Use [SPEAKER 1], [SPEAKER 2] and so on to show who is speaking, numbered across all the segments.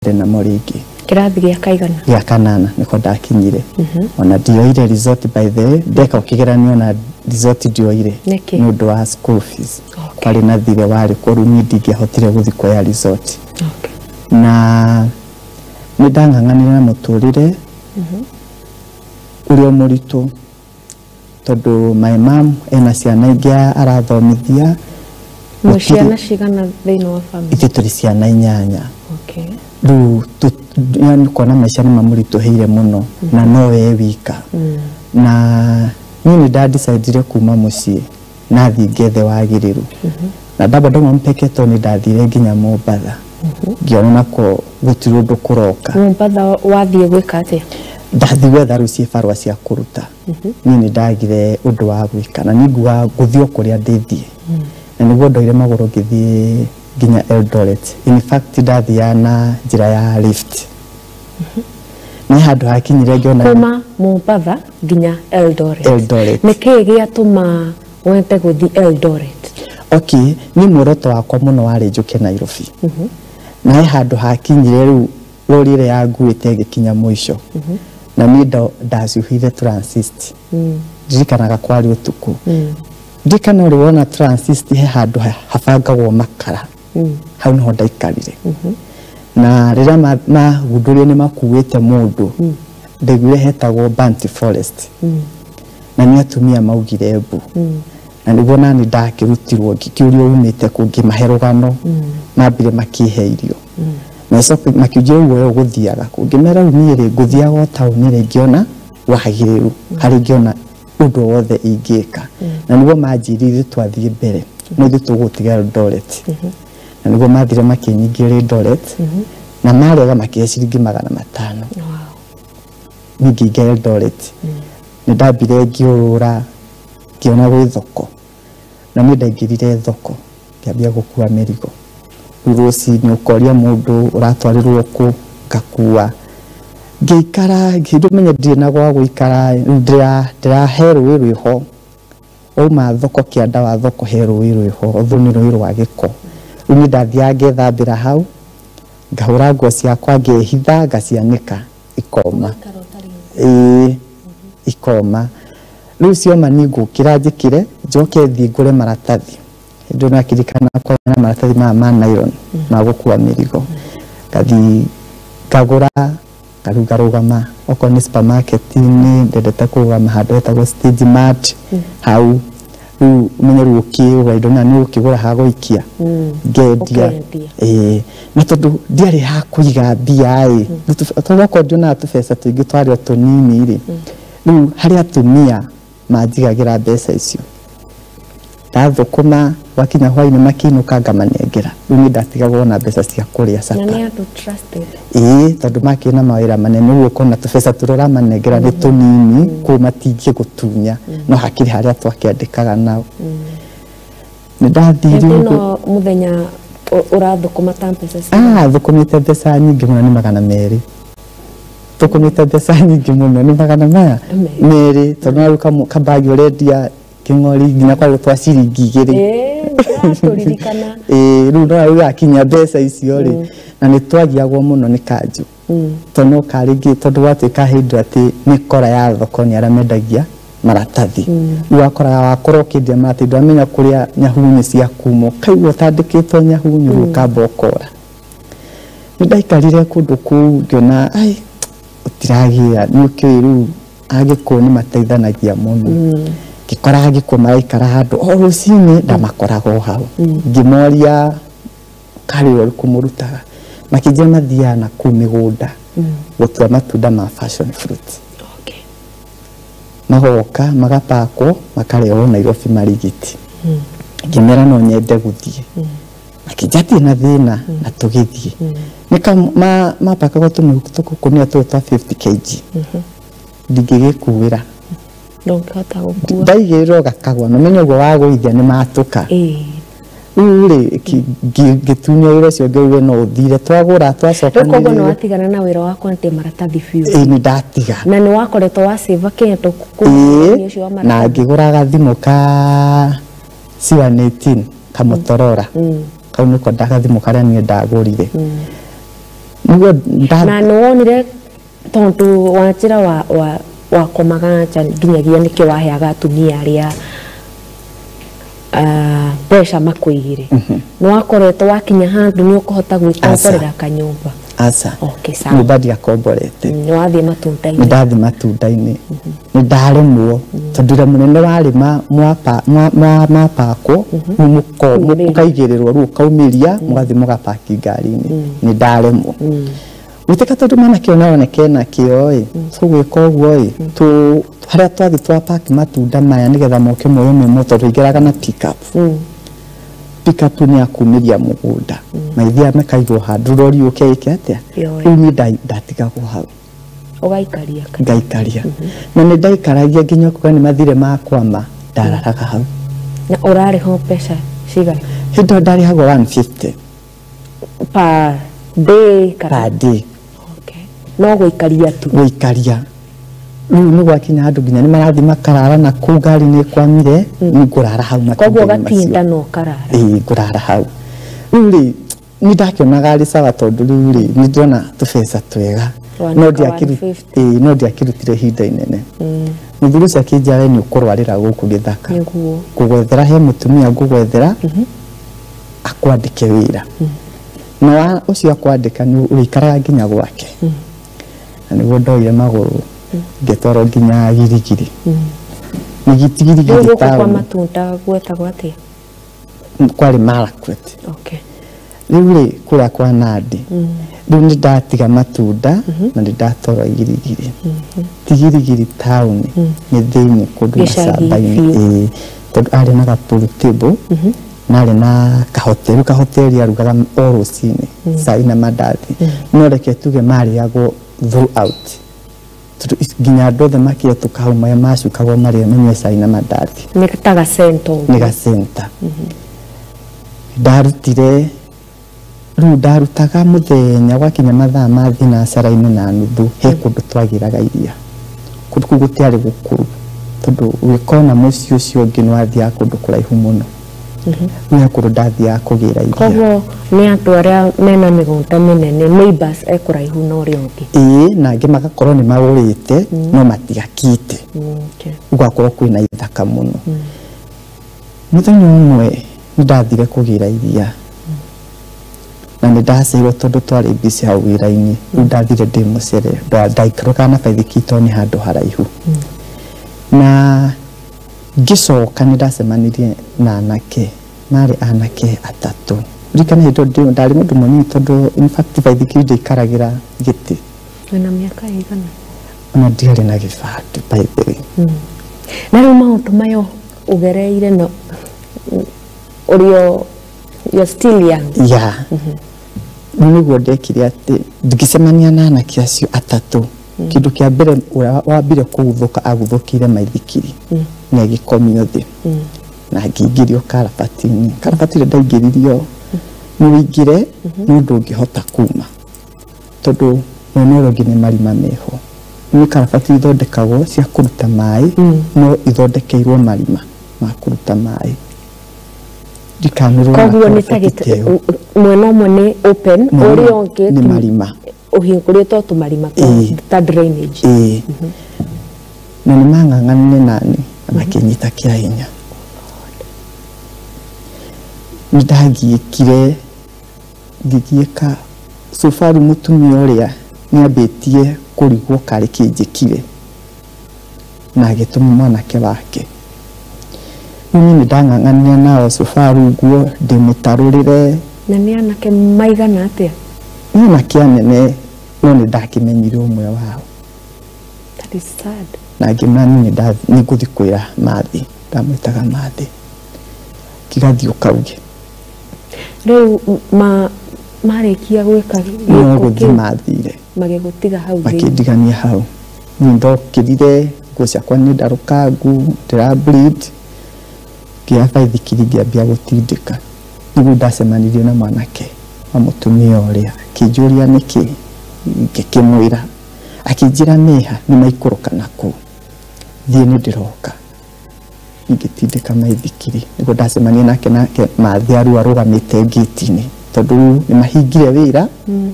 [SPEAKER 1] Mbere namo rĩngĩ.
[SPEAKER 2] Kĩrathi gĩa kaigana?
[SPEAKER 1] Gĩa kanana nĩko ndakinyire. Ona ndioire result, by the way, ndeka ũkĩgeranio na result ndioire.
[SPEAKER 2] Nĩkĩ?
[SPEAKER 1] Nĩ ũndũ wa school fees. Kwarĩ na thirĩ warĩ kũu, niĩ ndingĩahotire gũthiĩ kuoya result. Na nĩ ndang'ang'anire na mũtũrĩre ũrĩa mũritũ, tondũ my mom ena ciana ingĩ arathomithia.
[SPEAKER 2] Mwĩ ciana cigana thĩinĩ wa family?
[SPEAKER 1] Ithuĩ tũrĩ ciana 8. Rĩu yani kuona maica nĩ mamũritũhĩire mũno na no we wika, na niĩ nĩ ndandecidire kuma mũciĩ nathiĩ ngethe wagĩrĩru, na ndamba ndauma Mpeketoni nĩ ndathire nginya Mombatha, ngĩona nako gũtirĩ ũndũ kũroka.
[SPEAKER 2] Mombatha wathiĩ gwĩka atĩa?
[SPEAKER 1] Ndathiĩ gwetha rĩu cibarũa cia kũruta. Niĩ nĩ ndagire ũndũ wa gwĩka na niĩ nguga ngũthiĩ o kũrĩa ndĩthiĩ, na nĩguo ndoire magũrũ ngĩthiĩ nginya Eldoret. In fact, ndathiaga na njĩra ya lift nĩ handũ hakinyire ngĩona.
[SPEAKER 2] Kuma Mombatha nginya Eldoret?
[SPEAKER 1] Eldoret.
[SPEAKER 2] Nĩ kĩĩ gĩatũma wende gũthiĩ Eldoret?
[SPEAKER 1] Okay, niĩ muoroto wakwa mũno warĩ njũke Nairobi, na he handũ hakinyire rĩu rori ĩrĩa yanguĩte ĩgĩkinya mũico na niĩ ndacuhire transist. Ndirikanaga kwarĩ ũtukũ, ndirikana ũrĩ wona transist he handũ habangagwo makara, hau niho ndaikarire, na rĩrĩa magundũrire nĩ makuĩte mũndũ, ndaiguire hetagwo Banti Forest na nĩ atumia maugire mbu, na nĩguo nani ndakĩrutirwo ngĩkĩũrio umĩte kũ, ngĩmahe rũgano, mambire makĩhe irio na ĩcoka makiunjia ũguo ũyũ gũthiaga kũ, ngĩmera rĩu niĩ rĩ ngũthiaga o taũni rĩ ngĩona wagĩrĩru harĩ ngĩona ũndũ o wothe ingĩka, na nĩguo manjĩrire ithuĩ twathiĩ mbere no ithuĩ tũgũtiga Eldoret, na nĩguo mathire makĩnyingĩria Eldoret na marega makĩhe ciringi 500. Niĩ ngĩingĩra Eldoret, nĩ ndambire ngĩũrũra ngĩona gwĩ thoko, na niĩ ndaingĩrire thoko ngĩambia gũkua mĩrigo. Rĩu rũcinĩ ũkoria mũndũ ũratwarĩrwo kũ, ngakua, ngĩikara ngĩndũ menye ndirĩ na gwa gũikara. Rĩu ndĩrahe rũĩ rwĩho wauma thoko, kĩanda wa thoko he rũĩ rwĩho, although nĩ rũĩ rwa gĩko. Rĩu niĩ ndathiaga ngethambĩra hau, ngahũra nguo ciakwa, ngehitha, ngacianĩka ikoma. Ĩĩ, ikoma. Rĩu cioma niĩ ngũkĩra njĩkĩre njoke thiĩ ngũre maratathi. Hĩndĩ ĩyo nakĩririkana kwarĩ na maratathi maya ma nylon ma gũkua mĩrigo, ngathiĩ ngagũra, ngarĩu ngarũgama okorwo nĩ supermarket-inĩ, ndendete kũrũgama handũ hetagwo Stage Mart hau. Rĩu ũmenye rĩu ũkĩgũra indo na nĩ ũkĩgũra ha gũikia ngendia.
[SPEAKER 2] Ũkendia.
[SPEAKER 1] Ĩĩ, na tondũ ndiarĩ ha kũiga mbia ĩ, tondũ okorwo ndionaga tũbeca tũingĩ twarĩ o tũnini rĩ, rĩu harĩ atumia manjigagĩra mbeca icio, ndathũkũma gwakinya hwainĩ makĩinũka ngamanengera. Rĩu niĩ ndatigagwo na mbeca cia kũrĩa
[SPEAKER 2] Na
[SPEAKER 1] capa.
[SPEAKER 2] Nĩ andũ trusted?
[SPEAKER 1] Ĩĩ, tondũ makĩrĩ na mawĩra manene, ũguo ũkona tũbeca tũrĩa ũramanengera nĩ tũnini kũu matingĩgũtunya, no hakĩrĩ harĩa twakĩandĩkaga nao. Nĩ ndathire
[SPEAKER 2] Hĩndĩ
[SPEAKER 1] ũguo.
[SPEAKER 2] Ĩno mũthenya ũrathũkũma ta mbeca cigana?
[SPEAKER 1] Ah, thũkũmĩte mbeca nyingĩ mũno, nĩ 200. Thũkũmĩte mbeca nyingĩ mũno, nĩ magana maya
[SPEAKER 2] 200.
[SPEAKER 1] 2 , tondũ no rĩu kambagi ũrendia kĩng'ori nginya kwarĩ twa ciringi 2.
[SPEAKER 2] Ĩĩ, ndĩratũririkana.
[SPEAKER 1] Ĩĩ, rĩu no rĩu yakinya mbeca icio rĩ, na nĩ twagiagwo mũno nĩ kanjũ, tondũ no karĩngĩ, tondũ gwatuĩka hĩndĩ atĩ nĩ kora ya thoko nĩ arĩa mendagia maratathi. Rĩu wakoraga wakorwo ũkĩendia maratathi, ndwamenya kũrĩa nyahunyu cia kuma, ũkaigua ũtandĩkĩtwo nyahunyu, rĩu ũkamba ũkora. Nĩ ndaikarire kũndũ kũu ngĩona ai ũtiragĩa nĩ ũkĩũĩ. Rĩu Agĩkũyũ nĩ mateithanagia mũno, ngĩkora Agĩkũyũ maraikara handũ o rũcinĩ ndamakoraga o hau, ngĩmoria karĩ ũrĩkũ mũrutaga, makĩnjĩra mathiaga na kũu mĩgũnda gũtua matunda ma passion fruit, magoka magapakwo makarehwo Nairobi marigiti. Ngĩmera no nyende gũthiĩ, makĩnjatie na thĩna na tũgĩthiĩ. Nĩ mapakagwo tũmĩkũnia tũũ twa 50 kg, ndingĩgĩkuĩra.
[SPEAKER 2] Ndũngĩhota gũkua.
[SPEAKER 1] Ndaigĩrĩrwo gakagwa na ũmenye ũguo wagũithia nĩ matũka. Rĩu rĩ ngĩtunywo wĩra ũcio, ngĩuge no ũthire twagũra
[SPEAKER 2] Rĩu koguo nĩ
[SPEAKER 1] twacokanĩrĩire.
[SPEAKER 2] Watigana na wĩra wa kwendia maratathi biũ?
[SPEAKER 1] Ĩĩ, nĩ ndatiga.
[SPEAKER 2] Na nĩ wakoretwo wacĩva kĩndũ kuma ũcio wa
[SPEAKER 1] na
[SPEAKER 2] maratathi?
[SPEAKER 1] Ngĩgũra gathimũ ka C118 kamotorola, kau nĩko gathimũ karĩa niĩ ndagũrire. Niguo
[SPEAKER 2] na nĩ wonire tondũ wa njĩra wa wakomaga nja nginyagia nĩkĩo waheaga atumia arĩa mbeca makwĩigire. Nĩ wakoretwo wakinya handũ nĩ ũkũhota gwĩkomborera kanyũmba?
[SPEAKER 1] Aca.
[SPEAKER 2] Okay, sawa.
[SPEAKER 1] Nyũmba ndiakomborete.
[SPEAKER 2] Nĩ wathiĩ matunda-inĩ?
[SPEAKER 1] Nĩ ndathiĩ matunda-inĩ. Nĩ ndaremwo tondũ ira mũnene warĩma mwapakwo mũkaigĩrĩrwo rĩu ũkaumĩria mũgathiĩ mũgapaki ngari-inĩ. Nĩ ndaremwo gwĩtĩka tondũ mwanake ũyũ nĩaroneka ena kĩo ĩ, tũgwĩka ũguo ĩ, harĩa twathiĩ twapaki matunda maya nĩgetha moke moyo memo tondũ twaingĩraga na pick up. Pick up nĩ ya kumĩria mũgũnda, maithiaga makaigwo handũ rori yũke ĩke atĩa?
[SPEAKER 2] Yoe.
[SPEAKER 1] Rĩu niĩ ndatigagwo hau.
[SPEAKER 2] Ũgaikaria?
[SPEAKER 1] Ngaikaria, na nĩ ndaikaragia nginya kuga nĩ mathire makwama, ndararaga hau.
[SPEAKER 2] Na ũrarĩhwo mbeca cigana?
[SPEAKER 1] Hĩndĩ ĩyo ndarĩhagwo 150.
[SPEAKER 2] Per day kana?
[SPEAKER 1] Per day.
[SPEAKER 2] Okay. No gũikaria tu?
[SPEAKER 1] Gũikaria. Rĩu nĩ gwakinya handũ nginya nĩ marathiĩ makarara na kũu ngari nĩ ĩkwamire, nĩ ngũrara hau
[SPEAKER 2] koguo
[SPEAKER 1] matunda-inĩ macio.
[SPEAKER 2] Ũgatinda na ũkarara?
[SPEAKER 1] Ĩĩ, ngũrara hau. Rĩu rĩ, nĩ ndakĩonaga arĩ sawa tondũ rĩu rĩ, nĩ ndĩrona tũbeca twega.
[SPEAKER 2] Wanĩka 150.
[SPEAKER 1] Ĩĩ, no ndiakĩrutire ihinda inene. Mũthuri ũcio akĩnjĩra, we nĩ ũkũrwarĩra gũkũ gĩthaka.
[SPEAKER 2] Nĩguo.
[SPEAKER 1] Ngũgwethera, he mũtumia ngũgwethera akwandĩke wĩra, na wa ũcio akwandĩka nĩ ũrĩikaraga nginya gwake. Na nĩguo ndoire magũrũ ngĩtwarwo nginya Girigiri. Nĩ
[SPEAKER 2] Rĩu
[SPEAKER 1] Girigiri
[SPEAKER 2] gũkũ kwa
[SPEAKER 1] taũni.
[SPEAKER 2] Matunda gwetagwo atĩa?
[SPEAKER 1] Kwarĩ Marakwet.
[SPEAKER 2] Okay.
[SPEAKER 1] Rĩu rĩ, kũrĩa kwa Nandi, rĩu nĩ ndatiga matunda na nĩ ndatwarwo Girigiri. Ti Girigiri taũni, nĩ thĩinĩ kũndũ
[SPEAKER 2] Gĩcagi
[SPEAKER 1] macamba-inĩ.
[SPEAKER 2] biũ.
[SPEAKER 1] Ĩĩ, tondũ arĩ na gapuru table na arĩ na kahoteri. Kahoteri arugaga o rũcinĩ cai na mandathi, no reke tuge marĩagwo throughout tondũ nginya andũ othe makĩhetũka hau maya macukagwo marĩe manyue cai na mandathi.
[SPEAKER 2] Nĩ ta gacento ũguo.
[SPEAKER 1] Nĩ gacenta. Ndarutire, rĩu ndarutaga mũthenya gwakinya mathaa ma thinacara-inĩ na nuthu, he kũndũ twagĩraga iria. Kũndũ kũu gũtiarĩ gũkũrũ tondũ ũgĩkona mũciĩ ũcio ũngĩ nĩ wathiaga kũndũ kũraihu mũno. Rĩu he kũndũ ndathiaga kũgĩra iria.
[SPEAKER 2] Koguo nĩ andũ arĩa mena mĩgũnda mĩnene, neighbors ekũraihu na ũrĩa ũngĩ?
[SPEAKER 1] Ĩĩ, na angĩ magakorwo nĩ magũrĩte no matiakĩte. Gũgakorwo kwĩna ithaka mũno. Mũthenya ũmwe nĩ ndathire kũgĩra iria na nĩ ndaceirwo tondũ twarĩ busy hau wĩra-inĩ. Rĩu ndathire ndĩ mũcere, ndaikũrũkaga na baithikiri tondũ nĩ handũ haraihu. Na ngĩcoka nĩ ndacemanirie na anake, marĩ anake atatũ. Ririkana hĩndĩ ĩyo ndarĩ mũndũ mũnini tondũ in fact baithikiri ndĩikaragĩra gĩtĩ.
[SPEAKER 2] Wĩna mĩaka ĩigana?
[SPEAKER 1] Ona ndiarĩ na gĩbandĩ, by the way.
[SPEAKER 2] Na rĩu maũndũ maya ũgereire na ũrĩ you're still young.
[SPEAKER 1] Ya, rĩu nĩguo ndekire atĩ ngĩcemania na anake acio atatũ, kĩndũ kĩa mbere ũrĩa wambire kũguthũka aguthũkĩire maithikiri na ĩgĩkomio thĩ na ngĩingĩrio karabati-inĩ. Karabati ĩrĩa ndaingĩririo nĩ ũingĩre no ndũngĩhota kuma tondũ mwena ũrĩa ũngĩ nĩ marima meho. Nĩ karabati ithondekagwo cia kũruta maĩ, no ithondekeirwo marima ma kũruta maĩ. Ndikanĩrwo.
[SPEAKER 2] Koguo nĩ ta mwena ũmwe nĩ open,
[SPEAKER 1] Mwena
[SPEAKER 2] ũrĩa
[SPEAKER 1] ũmwe
[SPEAKER 2] ũngĩ
[SPEAKER 1] nĩ marima.
[SPEAKER 2] Ũhingũrĩtwo tũmarima
[SPEAKER 1] Ĩĩ.
[SPEAKER 2] ta drainage.
[SPEAKER 1] Ĩĩ, na nĩ mang'ang'anire nani na makĩnyita kĩa hinya. Nĩ ndagiĩkire, ngĩgiĩka. Cubaru mũtumia ũrĩa nĩ ambĩtie kũrigwo karĩ kĩnjĩkire na agĩtũma mwanake wake. Rĩu niĩ nĩ ndang'ang'anire nao cubaru ũguo ndĩmũtarũrĩre.
[SPEAKER 2] Na nĩ anake maigana atĩa?
[SPEAKER 1] Nĩ anake anene, no nĩ ndakĩmenyire ũmwe wao.
[SPEAKER 2] That is sad.
[SPEAKER 1] Na ngĩmwĩra niĩ nĩ ngũthiĩ kwĩra Mathi. Ndamwĩtaga Mathi. Kigathiĩ ũkauge.
[SPEAKER 2] Rĩu marĩkia gwĩka
[SPEAKER 1] no
[SPEAKER 2] gĩko
[SPEAKER 1] gũthiĩ
[SPEAKER 2] kĩu,
[SPEAKER 1] mathire
[SPEAKER 2] magĩgũtiga hau thĩinĩ?
[SPEAKER 1] Makĩndigania hau. Niĩ ndokĩrire, nguo ciakwa nĩ ndarũkangu, ndĩra bleed, ngĩoya baithikiri ngĩambia gũtindĩka. Nĩguo ndacemanirie na mwanake wa mũtumia ũrĩa, akĩnjũria nĩkĩ, ngĩkĩmwĩra, akĩnjĩra nĩha nĩ maikũrũka nakũu, thiĩ nĩ ndĩroka. Ngĩtindĩka maithikiri nĩguo ndacemania nake Mathi arũ arũgamĩte ngĩti-inĩ. Tondũ rĩu nĩ mahingire wĩra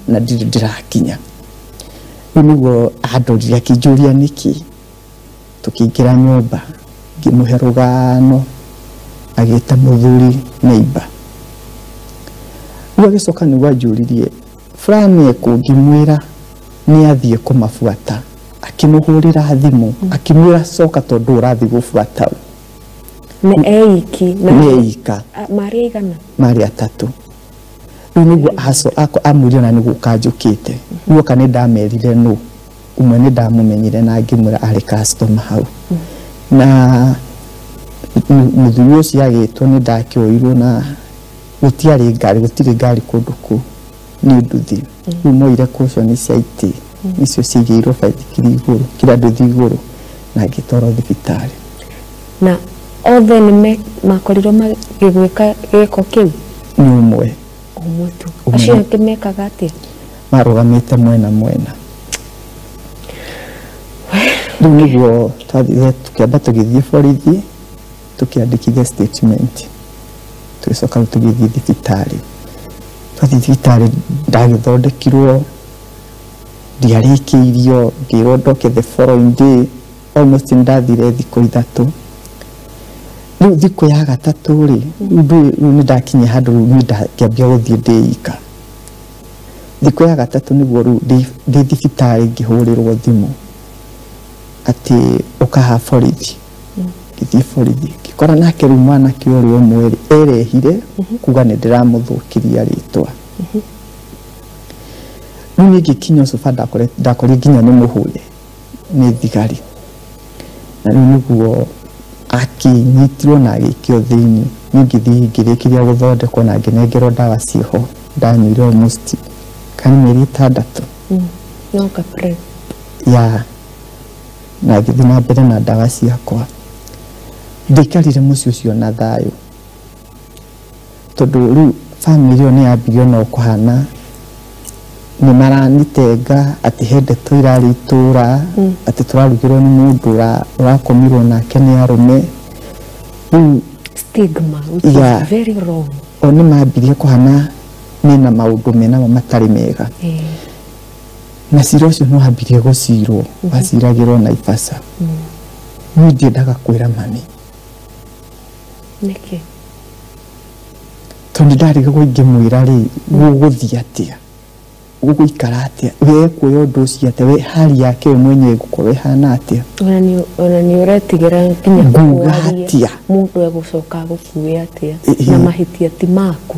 [SPEAKER 1] na ndirĩ ndĩrakinya. Rĩu nĩguo andorire akĩnjũria nĩkĩ. Tũkĩingĩra nyũmba ngĩmũhe rũgano agĩta mũthuri neighbor. Rĩu agĩcoka nĩguo anjũririe fulani ekũ, ngĩmwĩra nĩ athiĩ kũmabuata. Akĩmũhũrĩra thimũ akĩmwĩra coka tondũ ũrathiĩ gũbuata.
[SPEAKER 2] Nĩ eiki na
[SPEAKER 1] Nĩ eika.
[SPEAKER 2] Marĩ aigana?
[SPEAKER 1] Marĩ atatũ. Rĩu nĩguo amwĩrire ona nĩ gũka njũkĩte. Rĩu oka nĩ ndamerire nũ. Ũmwe nĩ ndamũmenyire na ngĩmwĩra arĩ customer hau. Na mũthuri ũcio agĩtwo nĩ ndakĩoirwo na gũtiarĩ ngari, gũtirĩ ngari kũndũ kũu nĩ nduthi. Rĩu moire caution cia itĩ icio ciigĩirwo baithikiri igũrũ, kila nduthi igũrũ, na ngĩtwarwo thibitarĩ.
[SPEAKER 2] Na othe nĩ makorirwo magĩgwĩka gĩko kĩu?
[SPEAKER 1] Nĩ ũmwe.
[SPEAKER 2] Ũmwe tu. Acio angĩ mekaga atĩa?
[SPEAKER 1] Marũgamĩte mwena mwena. Rĩu nĩguo twathire tũkĩamba tũgĩthiĩ borithi tũkĩandĩkithia statement. Tũgĩcoka rĩu tũgĩthiĩ thibitarĩ. Twathiĩ thibitarĩ ndagĩthondekirwo, ndiarĩkĩirio, ngĩrwo ndoke the following day. Almost nĩ ndathire thikũ 3. Rĩu thikũ ya gatatũ rĩ, rĩu nĩ ndakinyia handũ rĩu niĩ ngĩambia gũthiĩ ndĩika. Thikũ ya gatatũ nĩguo rĩu ndĩ thibitarĩ ngĩhũrĩrwo thimũ atĩ ũka haha borithi. Ngĩthiĩ borithi ngĩkora nake rĩu mwanake ũrĩa ũmwe rĩ erehire kuga nĩ ndĩramũthũkĩria rĩtwa. Rĩu niĩ ngĩkinya ũcio ba ndakorire nginya nĩ mũhũre nĩ thigari. Na rĩu nĩguo akĩnyitirwo na agĩikio thĩinĩ. Niĩ ngĩthiĩ ngĩrĩkĩria gũthondekwo na ngĩnengerwo ndawa ciĩho. Ndanyuire almost kana mĩeri 6.
[SPEAKER 2] No kapre.
[SPEAKER 1] Ya, na ngĩthiĩ na mbere na ndawa ciakwa. Ndaikarire mũciĩ ũcio na thayũ. Tondũ rĩu family ĩyo nĩ yambirie ona kũhana nĩ maranitenga atĩ he ndeto irarĩ itũra atĩ tũrarugĩrwo nĩ mũndũ ũrakomirwo nake nĩ arũme. Rĩu
[SPEAKER 2] Stigma, which is very wrong.
[SPEAKER 1] O nĩ mambirie kũhana mena maũndũ menamo matarĩ mega. Na cira ũcio nĩ wambirie gũcirwo, waciragĩrwo Naivasha. Niĩ ndiendaga kwĩra mami.
[SPEAKER 2] Nĩkĩ?
[SPEAKER 1] Tondũ ndarigagwo ingĩmwĩra rĩ, gũgũthiĩ atĩa? Gũgũikara atĩa? We ekuoya ũndũ ũcio atĩa? We hali yake we mwenyewe ĩgũkorwo ĩhana atĩa?
[SPEAKER 2] Ona nĩ ũretigĩra nginya
[SPEAKER 1] Nguga
[SPEAKER 2] kwaria
[SPEAKER 1] atĩa?
[SPEAKER 2] mũndũ egũcoka agũkue atĩa? Na mahĩtia ti maku.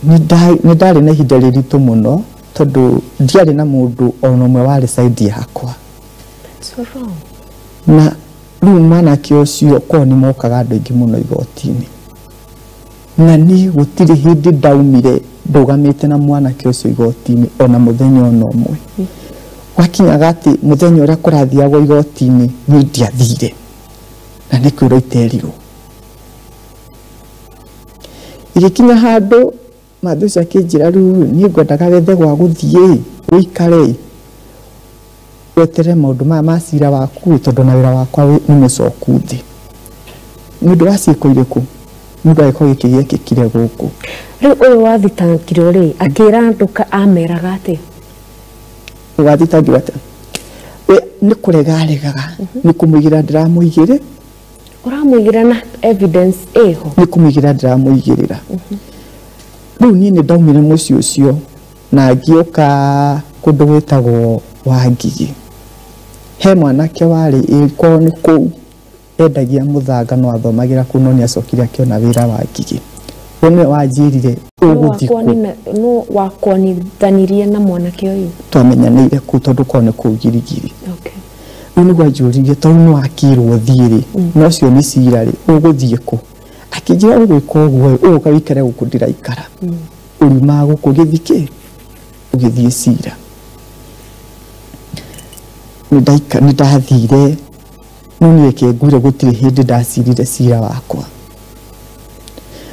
[SPEAKER 1] Nĩ ndarĩ na ihinda rĩritũ mũno tondũ ndiarĩ na mũndũ ona ũmwe warĩ side yakwa.
[SPEAKER 2] That's so wrong.
[SPEAKER 1] Na rĩu mwanake ũcio korwo nĩ mokaga andũ aingĩ mũno igoti-inĩ. Na niĩ gũtirĩ hĩndĩ ndaumire ndũgamĩte na mwanake ũcio igoti-inĩ ona mũthenya ona ũmwe. Gwakinyaga atĩ mũthenya ũrĩa kũrathiagwo igoti-inĩ niĩ ndiathire. Na nĩ kwĩrwo iterirwo. Igĩkinya handũ mathĩ ũcio akĩnjĩra rĩu niĩ ngwendaga wethe gwa gũthiĩ ũikare weterere maũndũ maya ma cira waku tondũ na wĩra wakwa nĩ mũcoku thĩ. Nĩ ũndũ wa ciĩko irĩkũ? Nĩ ũndũ wa gĩko gĩkĩ gĩekĩkire gũkũ.
[SPEAKER 2] Rĩu ũyũ wathitangirwo rĩ, akĩra andũ ameraga atĩa?
[SPEAKER 1] Wathitangirwo atĩa? We nĩ kũrega aregaga, nĩ kũmũigĩra ndĩramũigĩrĩ.
[SPEAKER 2] Ũramũigĩra na evidence ĩho?
[SPEAKER 1] Nĩ kũmũigĩra ndĩramũigĩrĩra. Rĩu niĩ nĩ ndaumire mũciĩ ũcio na ngĩũka kũndũ gwĩtagwo Wangigĩ. He mwanake warĩ kwao nĩ kũu endagia mũthanga no athomagĩra kũu no nĩ acokire akĩona wĩra Wangigĩ. We nĩwe wanjĩrire ũgũthiĩ kũ?
[SPEAKER 2] Nũ wakuonithanirie na mwanake ũyũ?
[SPEAKER 1] Twamenyanĩire kũu tondũ kwao nĩ kũu Girigiri. Rĩu nĩguo anjũririe tondũ nĩ wakĩrwo thiĩ rĩ, na ũcio nĩ cira rĩ, ũgũthiĩ kũ? Akĩnjĩra ũgwĩka ũguo rĩ, ũgũka wĩikare gũkũ ndĩraikara. Ũriumaga gũkũ ũgĩthiĩ kĩ? Ũgĩthiĩ cira. Nĩ ndathire, no niĩ reke ngwĩre gũtirĩ hĩndĩ ndacirire cira wakwa.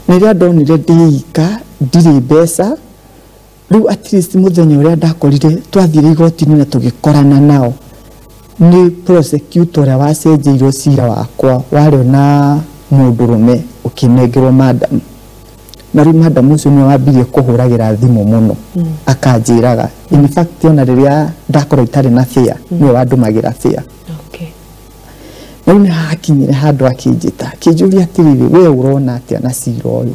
[SPEAKER 1] Na rĩrĩa ndonire ndĩika, ndirĩ mbeca, rĩu at least mũthenya ũrĩa ndakorire twathire igoti-inĩ na tũgĩkorana nao, nĩ prosecutor ũrĩa wacenjeirwo cira wakwa warĩ na mũndũrũme ũkĩnengerwo madam. Na rĩu madam ũcio nĩwe wambirie kũhũragĩra thimũ mũno, akanjĩraga, in fact ona rĩrĩa ndakorwo itarĩ na fare, nĩwe wandũmagĩra fare. Na rĩu nĩ hakinyire handũ akĩnjĩta, akĩnjũria atĩrĩrĩ, we ũrona atĩa na cira ũyũ?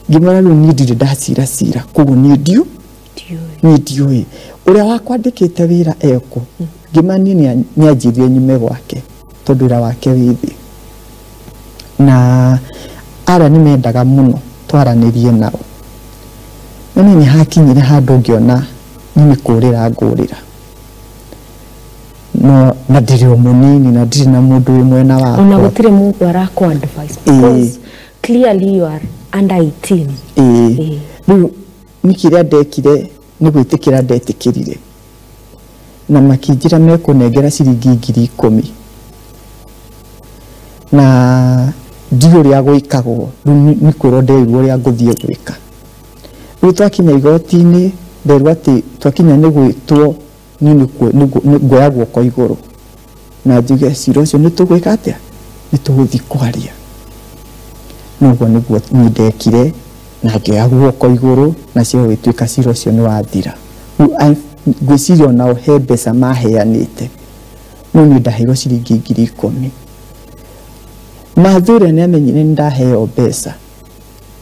[SPEAKER 1] Ngĩmwĩra rĩu niĩ ndirĩ ndacira cira, koguo niĩ ndiũĩ ũrĩa wakwandĩkĩte wĩra ekũ. Ngĩma niĩ nĩanjĩrire nyume gwake tondũ wĩra wake wĩ thĩ, na arĩa nĩ mendaga mũno twaranĩrie nao. Na niĩ nĩ hakinyire handũ ngĩona niĩ nĩ kũrĩra ngũrĩra, no na ndirĩ o mũnini na ndirĩ na mũndũ wĩ mwena wakwa,
[SPEAKER 2] ona gũtirĩ mũndũ arakũ advice because clearly you are under 18.
[SPEAKER 1] Rĩu nĩ kĩrĩa ndekire nĩ gwĩtĩkĩra ndetĩkĩrire, na makĩnjĩra mekũnengera ciringi 10,000, na ndiũĩ ũrĩa gwĩkagwo. Rĩu nĩ kwĩrwo nderirwo ũrĩa ngũthiĩ gwĩka. Rĩu twakinya igoti-inĩ nderwo atĩ twakinya nĩ gwĩtwo niĩ nĩ nguoya guoko igũrũ na njuge cira ũcio nĩ tũgwĩka atĩa, nĩ tũgũthiĩ kwaria. Noguo nĩguo niĩ ndekire, na ngĩoya guoko igũrũ na cira ũgĩtuĩka cira ũcio nĩ wathira. Rĩu ngwĩciria onao he mbeca maheanĩte, no niĩ ndaheirwo ciringi 10,000. Mathu ũrĩa nĩamenyire nĩ ndaheo mbeca,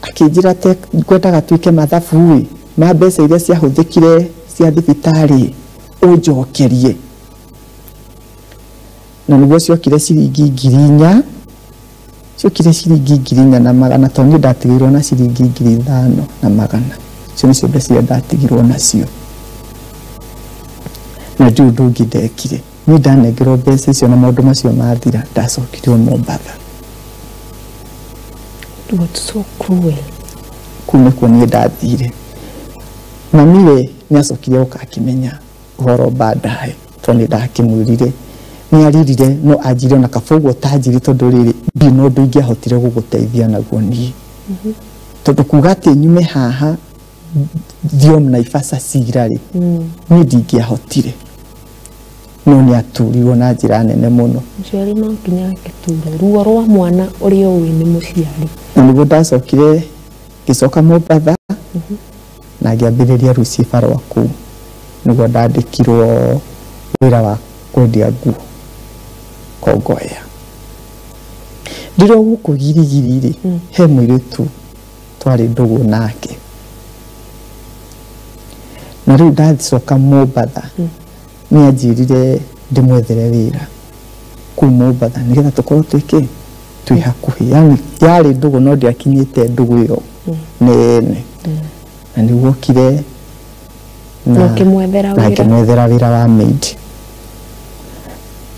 [SPEAKER 1] akĩnjĩra ngwendaga tuĩke mathabu ĩ ma mbeca iria ciahũthĩkire cia thibitarĩ ũnjokerie. Na nĩguo ciokire ciringi 4,000, ciokire ciringi 4,100, tondũ niĩ ndatigĩirwo na ciringi 5,100. Icio nĩcio mbeca iria ndatigirwo nacio. Na ndiũĩ ũndũ ũngĩ ndekire. Niĩ ndanengerwo mbeca icio na maũndũ macio mathira, ndacokirio Mombatha.
[SPEAKER 2] It was so cruel.
[SPEAKER 1] Kũu nĩkuo niĩ ndathire. Mami we nĩacokire gũka akĩmenya ũhoro baadaye, tondũ nĩ ndakĩmwĩrire. Nĩ aririre no anjire ona kaba ũguo tanjire, tondũ rĩrĩ ndirĩ na ũndũ ingĩahotire gũgũteithia naguo niĩ. Tondũ kuga atĩ nyume haha thiĩ Naivasha cira rĩ, niĩ ndingĩahotire. No nĩ aturirwo na njĩra nene mũno.
[SPEAKER 2] Mũciari no nginya angĩturwo ruo rwa mwana ũrĩa ũĩ nĩ mũciari.
[SPEAKER 1] Na nĩguo ndacokire ngĩcoka Mombatha na ngĩambĩrĩria rĩu cibarũa kũu. Nĩguo ndandĩkirwo wĩra wa kwendia nguo Kongoya. Ndĩrĩ o gũkũ Girigiri rĩ, he mũirĩtu twarĩ ndũgũ nake. Na rĩu ndacoka Mombatha, nĩ anjĩrire ndĩmwethere wĩra kũu Mombatha nĩgetha tũkorwo twĩkĩ twĩ hakuhĩ. Yani yarĩ ndũgũ no ndĩakinyĩte ndũgũ ĩyo nene. Na nĩguo okire
[SPEAKER 2] na ũkĩmwethera
[SPEAKER 1] na
[SPEAKER 2] wĩra?
[SPEAKER 1] Ngĩmwethera wĩra wa maid.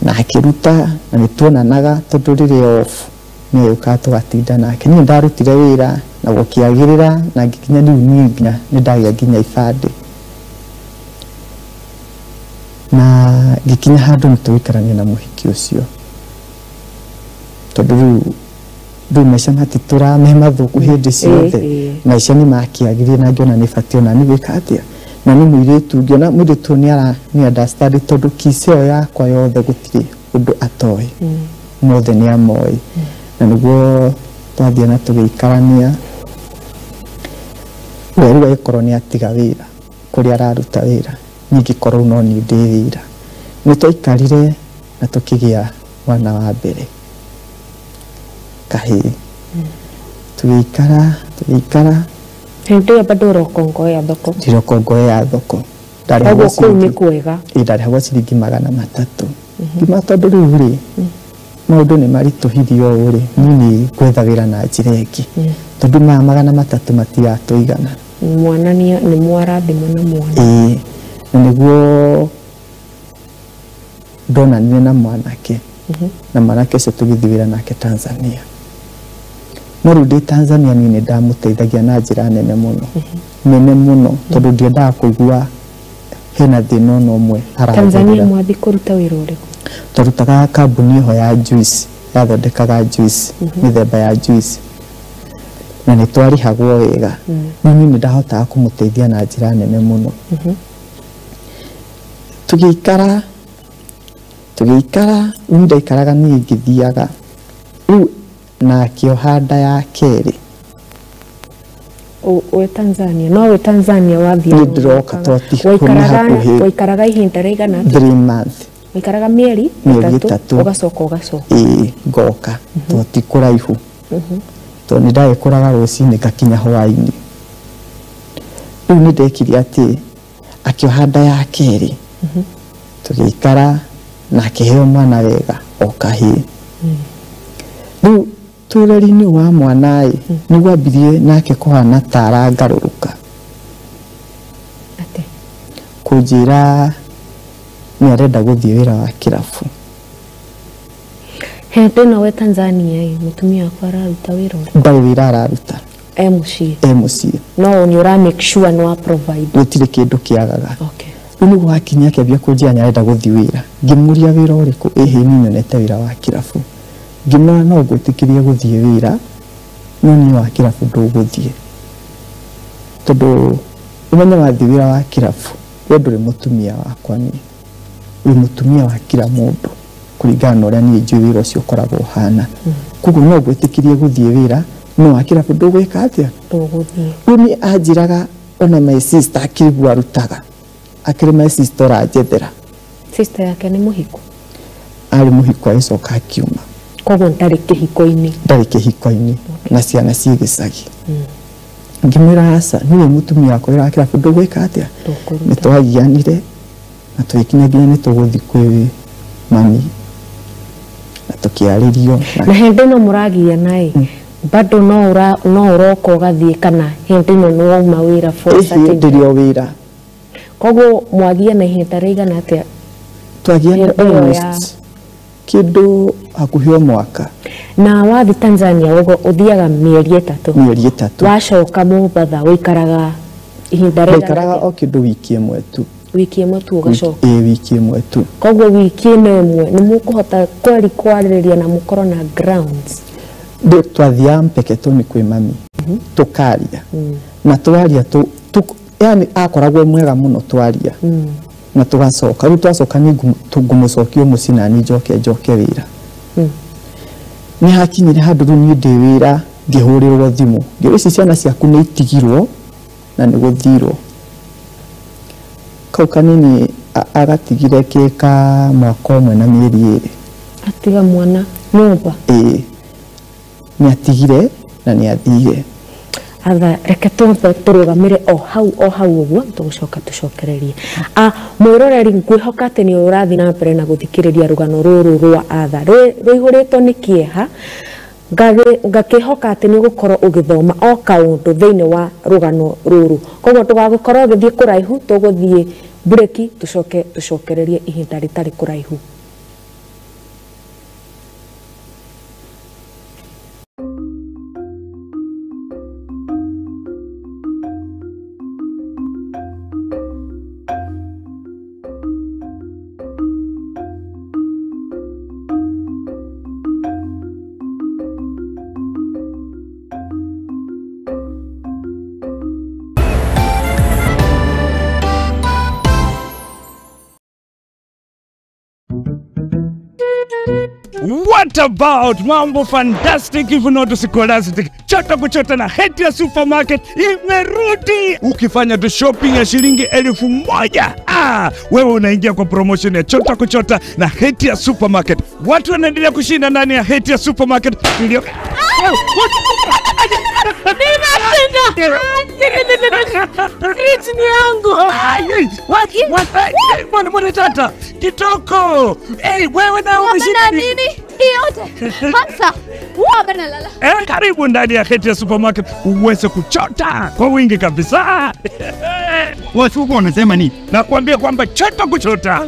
[SPEAKER 1] Na akĩruta, na nĩ tuonanaga tondũ rĩrĩa off nĩ yũkaga tũgatinda nake. Niĩ ndarutire wĩra na gũkĩagĩrĩra, na ngĩkinya rĩu niĩ nginya nĩ ndagĩa nginya ibandĩ. Na ngĩkinya handũ nĩ tũgũikarania na mũhiki ũcio, tondũ rĩu maica matitũraga me mathũku hĩndĩ ciothe. Maica nĩ makĩagĩrire na ngĩona nĩ batiĩ ona nĩ gwĩka atĩa. Na nĩ mũirĩtu, ngĩona mũirĩtu ũyũ nĩ understand, tondũ kiss ĩyo yakwa yothe gũtirĩ ũndũ atoĩ, mothe nĩ amoĩ. Na nĩguo twathiĩ na tũgĩikarania. We rĩu agĩkorwo nĩ atiga wĩra kũrĩa araruta wĩra, niĩ ngĩkorwo no niĩ ndĩ wĩra. Nĩ twaikarire na tũkĩgĩa mwana wa mbere kahĩĩ. Tũgĩikara tũgĩikara.
[SPEAKER 2] Hĩndĩ ĩyo bado ũrokongoya thoko?
[SPEAKER 1] Ndirokongoya thoko.
[SPEAKER 2] Koguo kũu nĩ kwega.
[SPEAKER 1] Ĩ, ndarĩhagwo ciringi 300. Ngima tondũ rĩu rĩ maũndũ nĩ maritũhirio ũũ rĩ, niĩ nĩ gwetha wĩra na njĩra ĩngĩ, tondũ maya 300 matiratũigana.
[SPEAKER 2] Mwana nĩ mwarathimwo na mwana.
[SPEAKER 1] Ĩĩ, na nĩguo ndonanire na mwanake, na mwanake ũcio tũgĩthiĩ wĩra nake Tanzania. No rĩu ndĩ Tanzania niĩ nĩ ndamũteithagia na njĩra nene mũno, nene mũno, tondũ ndiendaga kũigua hena thĩna ona ũmwe
[SPEAKER 2] Tanzania
[SPEAKER 1] aragerera.
[SPEAKER 2] Mwathiĩ kũruta wĩra ũrĩkũ?
[SPEAKER 1] Twarutaga kambuni ĩho ya juice, yathondekaga juice, mĩthemba ya juice, na nĩ twarĩhagwo wega. No niĩ nĩ ndahotaga kũmũteithia na njĩra nene mũno. Tũgĩikara tũgĩikara, niĩ ndaikaraga niĩ ngĩthiaga rĩu, na akĩoha nda ya kerĩ.
[SPEAKER 2] Wĩ Tanzania no wĩ Tanzania wathiĩ
[SPEAKER 1] Nĩ ndĩroka tondũ ti hakuhĩ.
[SPEAKER 2] Waikaraga ihinda rĩigana atĩa?
[SPEAKER 1] 3 months.
[SPEAKER 2] Waikaraga mĩeri
[SPEAKER 1] ĩtatũ
[SPEAKER 2] ũgacoka ũgacoka.
[SPEAKER 1] Ĩĩ ngoka tondũ ti kũraihu. Tondũ nĩ ndagĩkoraga rũcinĩ ngakinya hwaĩ-inĩ. Rĩu nĩ ndekire atĩ akĩoha nda ya kerĩ. Tũgĩikara na akĩheo mwana wega o kahĩĩ. Rĩu tũreri-inĩ wa mwana ĩ nĩguo ambirie nake kũhana ta arangarũrũka.
[SPEAKER 2] Atĩ?
[SPEAKER 1] Kũnjĩra nĩ arenda gũthiĩ wĩra wa kĩrabu.
[SPEAKER 2] Hĩndĩ ĩno wĩ Tanzania ĩ mũtumia waku araruta wĩra ũrĩkũ?
[SPEAKER 1] Ndarĩ wĩra araruta.
[SPEAKER 2] E mũciĩ?
[SPEAKER 1] E mũciĩ.
[SPEAKER 2] No nĩ ũra make sure nĩ wa provide.
[SPEAKER 1] Gũtirĩ kĩndũ kĩagaga.
[SPEAKER 2] Okay.
[SPEAKER 1] Rĩu nĩguo hakinya akĩambia kũnjĩra nĩ arenda gũthiĩ wĩra. Ngĩmũria wĩra ũrĩkũ? Ĩhĩ niĩ nyonete wĩra wa kĩrabu. Ngĩmwĩra no ngwĩtĩkĩrie gũthiĩ wĩra no niĩ wa kĩrabu ndũgũthiĩ. Tondũ ũmenye wathiĩ wĩra wa kĩrabu we ndũrĩ mũtumia wakwa niĩ. Wĩ mũtumia wa kila mũndũ kũringana na ũrĩa niĩ njũĩ wĩra ũcio ũkoragwo ũhana. Koguo no ngwĩtĩkĩrie gũthiĩ wĩra no wa kĩrabu ndũgwĩka atĩa?
[SPEAKER 2] Ndũgũthiĩ.
[SPEAKER 1] Rĩu niĩ anjĩraga ona my sister akĩriguo arutaga. Akĩrĩ my sister ũranjethera.
[SPEAKER 2] Sister yake nĩ mũhiku?
[SPEAKER 1] Arĩ mũhiku agĩcoka akiuma.
[SPEAKER 2] Koguo ndarĩ kĩhiko-inĩ?
[SPEAKER 1] Ndarĩ kĩhiko-inĩ na ciana ciĩ gĩcagi. Ngĩmwĩra aca niĩ mũtumia wakwa wĩra wa kĩrabu ndũgwĩka atĩa? Nĩ twagianire na tũgĩkinya nginya nĩ tũgũthiĩ kwĩ mami na tũkĩarĩrio.
[SPEAKER 2] Na hĩndĩ ĩno mũragiana ĩ bado no ũroka ũgathiĩ kana hĩndĩ ĩno nĩ wauma wĩra for certain
[SPEAKER 1] time? Ndĩrĩ o wĩra.
[SPEAKER 2] Koguo mwagiana ihinda rĩigana atĩa?
[SPEAKER 1] Twagiana almost kĩndũ hakuhĩ o mwaka.
[SPEAKER 2] Na wathiĩ Tanzania ũguo ũthiaga mĩeri ĩtatũ?
[SPEAKER 1] Mĩeri ĩtatũ.
[SPEAKER 2] Wacoka Mombatha ũikaraga ihinda rĩigana atĩa?
[SPEAKER 1] Ndaikaraga o kĩndũ wiki ĩmwe tu.
[SPEAKER 2] Wiki ĩmwe tu ũgacoka?
[SPEAKER 1] Ĩĩ wiki ĩmwe tu.
[SPEAKER 2] Koguo wiki ĩno ĩmwe nĩ mũkũhota kweri kwarĩrĩria na mũkorwo na grounds?
[SPEAKER 1] Twathiaga Mpeketoni kwĩ mami tũkaria na twaria yani akoragwo mwega mũno twaria na tũgacoka. Rĩu twacoka nĩ ngũmũcokia mũciĩ na niĩ njoke njoke wĩra. Nĩ hakinyire handũ rĩu niĩ ndĩ wĩra ngĩhũrĩrwo thimũ ngĩrwo ici ciana ciaku nĩ itigirwo na nĩ gũthirwo. Kau kanini agatigire kĩ ka mwaka ũmwe na mĩeri ĩrĩ.
[SPEAKER 2] Atiga mwana nyũmba?
[SPEAKER 1] Ĩĩ nĩ atigire na nĩ athire.
[SPEAKER 2] Atha reke twambe tũrũgamĩre o hau ũguo tũgũcoka tũcokererie. Mwĩroreri ngwĩhoka atĩ nĩ ũrathiĩ na mbere na gũthikĩrĩria rũgano rũrũ rwa Atha rũihũrĩtwo nĩ kĩeha. Ngakĩhoka atĩ nĩ ũgũkorwo ũgĩthoma o kaũndũ thĩinĩ wa rũgano rũrũ. Koguo ndũgagĩkorwo ũgĩthiĩ kũraihu, tũgũthiĩ mburĩki tũcoke tũcokererie ihinda rĩtarĩ kũraihu.
[SPEAKER 3] What about mambo fantastic if not scholastic? Chota kuchota na Hetia Supermarket imerudi. Ukifanya tu shopping ya shilingi 1000, wewe unaingia kwa promotion ya Chota kuchota na Hetia Supermarket. Watu wanaendelea kushinda ndani ya Hetia Supermarket.
[SPEAKER 4] Fridge ni yangu.
[SPEAKER 3] Mwana tata kitoko. Hey, wewe na umeshinda
[SPEAKER 4] nini? Hii yote. Hamsa. Lala.
[SPEAKER 3] Karibu ndani ya Hetia Supermarket uweze kuchota kwa wingi kabisa. Watu wanasema nini? Nakwambia kwamba chota kuchota.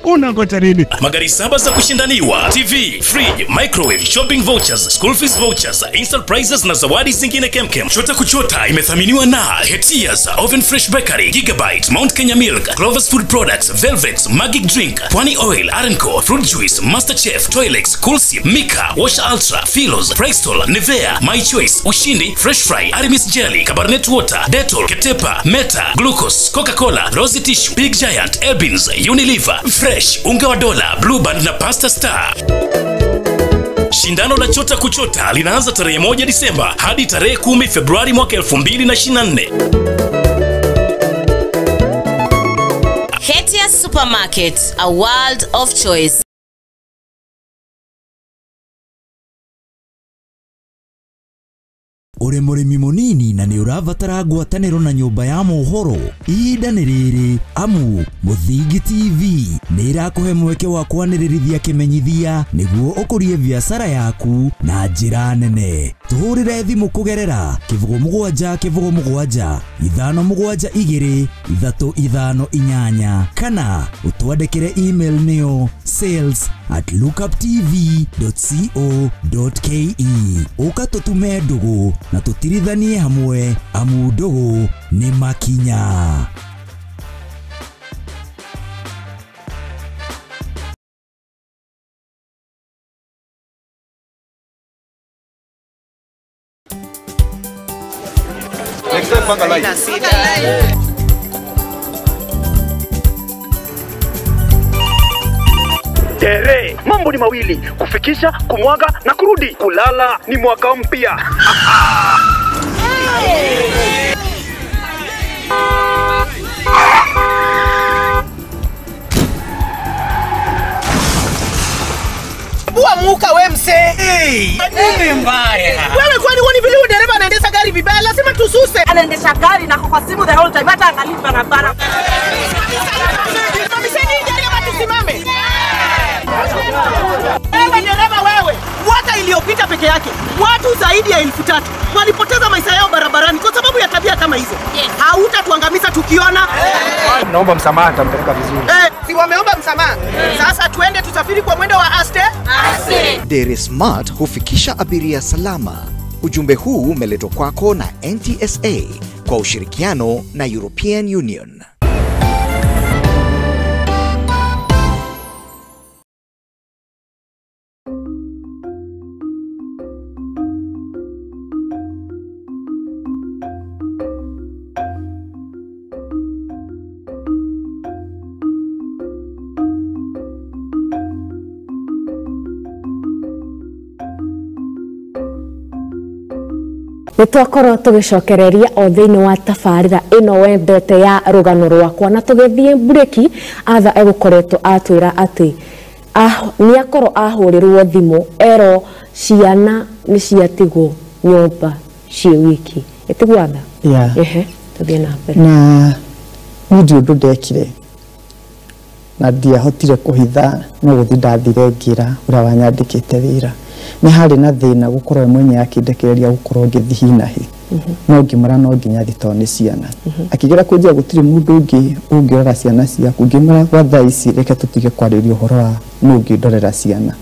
[SPEAKER 3] Unangoja nini?
[SPEAKER 5] Magari 7 za kushindaniwa, TV, fridge, microwave, shopping vouchers, school fees vouchers, instant prizes na zawadi zingine kemkem. Chota kuchota imethaminiwa na Hetia's Oven Fresh Bakery, Gigabyte, Mount Kenya Milk, Clover's Food Products, Velvex, Magic Drink, Pwani Oil, Arenco, Fruit Juice, Master Chef, Toilex, Coolsi, Mika, Wash Ultra, Philos, Bristol, Nivea, My Choice, Ushindi, Fresh Fry, Aramis Jelly, Cabernet Water, Dettol, Ketepa, Meta, Glucose, Coca-Cola, Rosy Tissue, Big Giant, Elbins, Unilever, Fresh, Unga wa Dola, Blue Band na Pasta Star. Shindano la Chota Kuchota linaanza tarehe 1 Disemba hadi tarehe 10 Februari mwaka 2024.
[SPEAKER 6] Hetia Supermarket, a world of choice.
[SPEAKER 7] Uri mũrĩmi mũnini na nĩ ũrabatara ngwatanĩro na nyũmba ya mohoro, ihinda nĩ rĩrĩ amu Mũthingi TV nĩ ĩrakũhe mweke wa kwanĩrĩrithia kĩmenyithia nĩguo ũkũrie biacara yaku na njĩra nene. Tũhũrĩre thimũ kũgerera 07 07 5 7 2 3 5 8 kana ũtwandĩkĩre email nĩyo sales@lookuptv.co.ke. Ũka tũtume ndũgũ na tũtirithanie hamwe amu ndũgũ nĩ makinya.
[SPEAKER 8] Tere, mambo ni mawili, kufikisha, kumwaga na kurudi. Kulala ni mwaka mpya.
[SPEAKER 9] Bua muka we mse. Hey, nini mbaya? Wewe kwani huoni vile huyu dereva anaendesha gari vibaya? Lazima tususe.
[SPEAKER 10] Anaendesha gari na kwa simu the whole time, hata angalii barabara.
[SPEAKER 9] Simamisheni gari ama tusimame. Wewe dereva wewe, mwaka iliyopita peke yake watu zaidi ya 3000 walipoteza maisha yao barabarani kwa sababu ya tabia kama hizo. Yes. Hautatuangamiza tukiona.
[SPEAKER 11] Naomba msamaha, nitampeleka vizuri.
[SPEAKER 9] Si wameomba msamaha. Sasa tuende tusafiri kwa mwendo wa aste.
[SPEAKER 6] Aste.
[SPEAKER 12] Dere Smart hufikisha abiria salama. Ujumbe huu umeletwa kwako na NTSA kwa ushirikiano na European Union.
[SPEAKER 2] Nĩtwakorwo tũgĩcokereria o thĩinĩ wa tabarĩra ĩno wendete ya rũgano rwakwa na tũgĩthiĩ mburĩki. Arthur egũkoretwo atwĩra atĩ nĩakorwo ahũrĩrwo thimũ erwo ciana nĩ ciatigwo nyũmba ciĩ wiki. Ĩtiguo Arthur?
[SPEAKER 1] Yeah.
[SPEAKER 2] Ehe, tũthiĩ na mbere.
[SPEAKER 1] Na niĩ ndirĩ ũndũ ndekire na ndiahotire kũhitha, no gũthiĩ ndathire ngĩra ũrĩa wanyandĩkĩte wĩra. Nĩ harĩ na thĩna gũkorwo mwenye akĩndekereria gũkorwo ngĩthiĩ hi na hi. No ngĩmwĩra no nginya thiĩ tondũ nĩ ciana. Akĩgera kũnjĩra gũtirĩ mũndũ ũngĩ ũngĩrora ciana ciaku. Ngĩmwĩra gwa thaa ici reke tũtige kwarĩria ũhoro wa nũ ũngĩndorera ciana.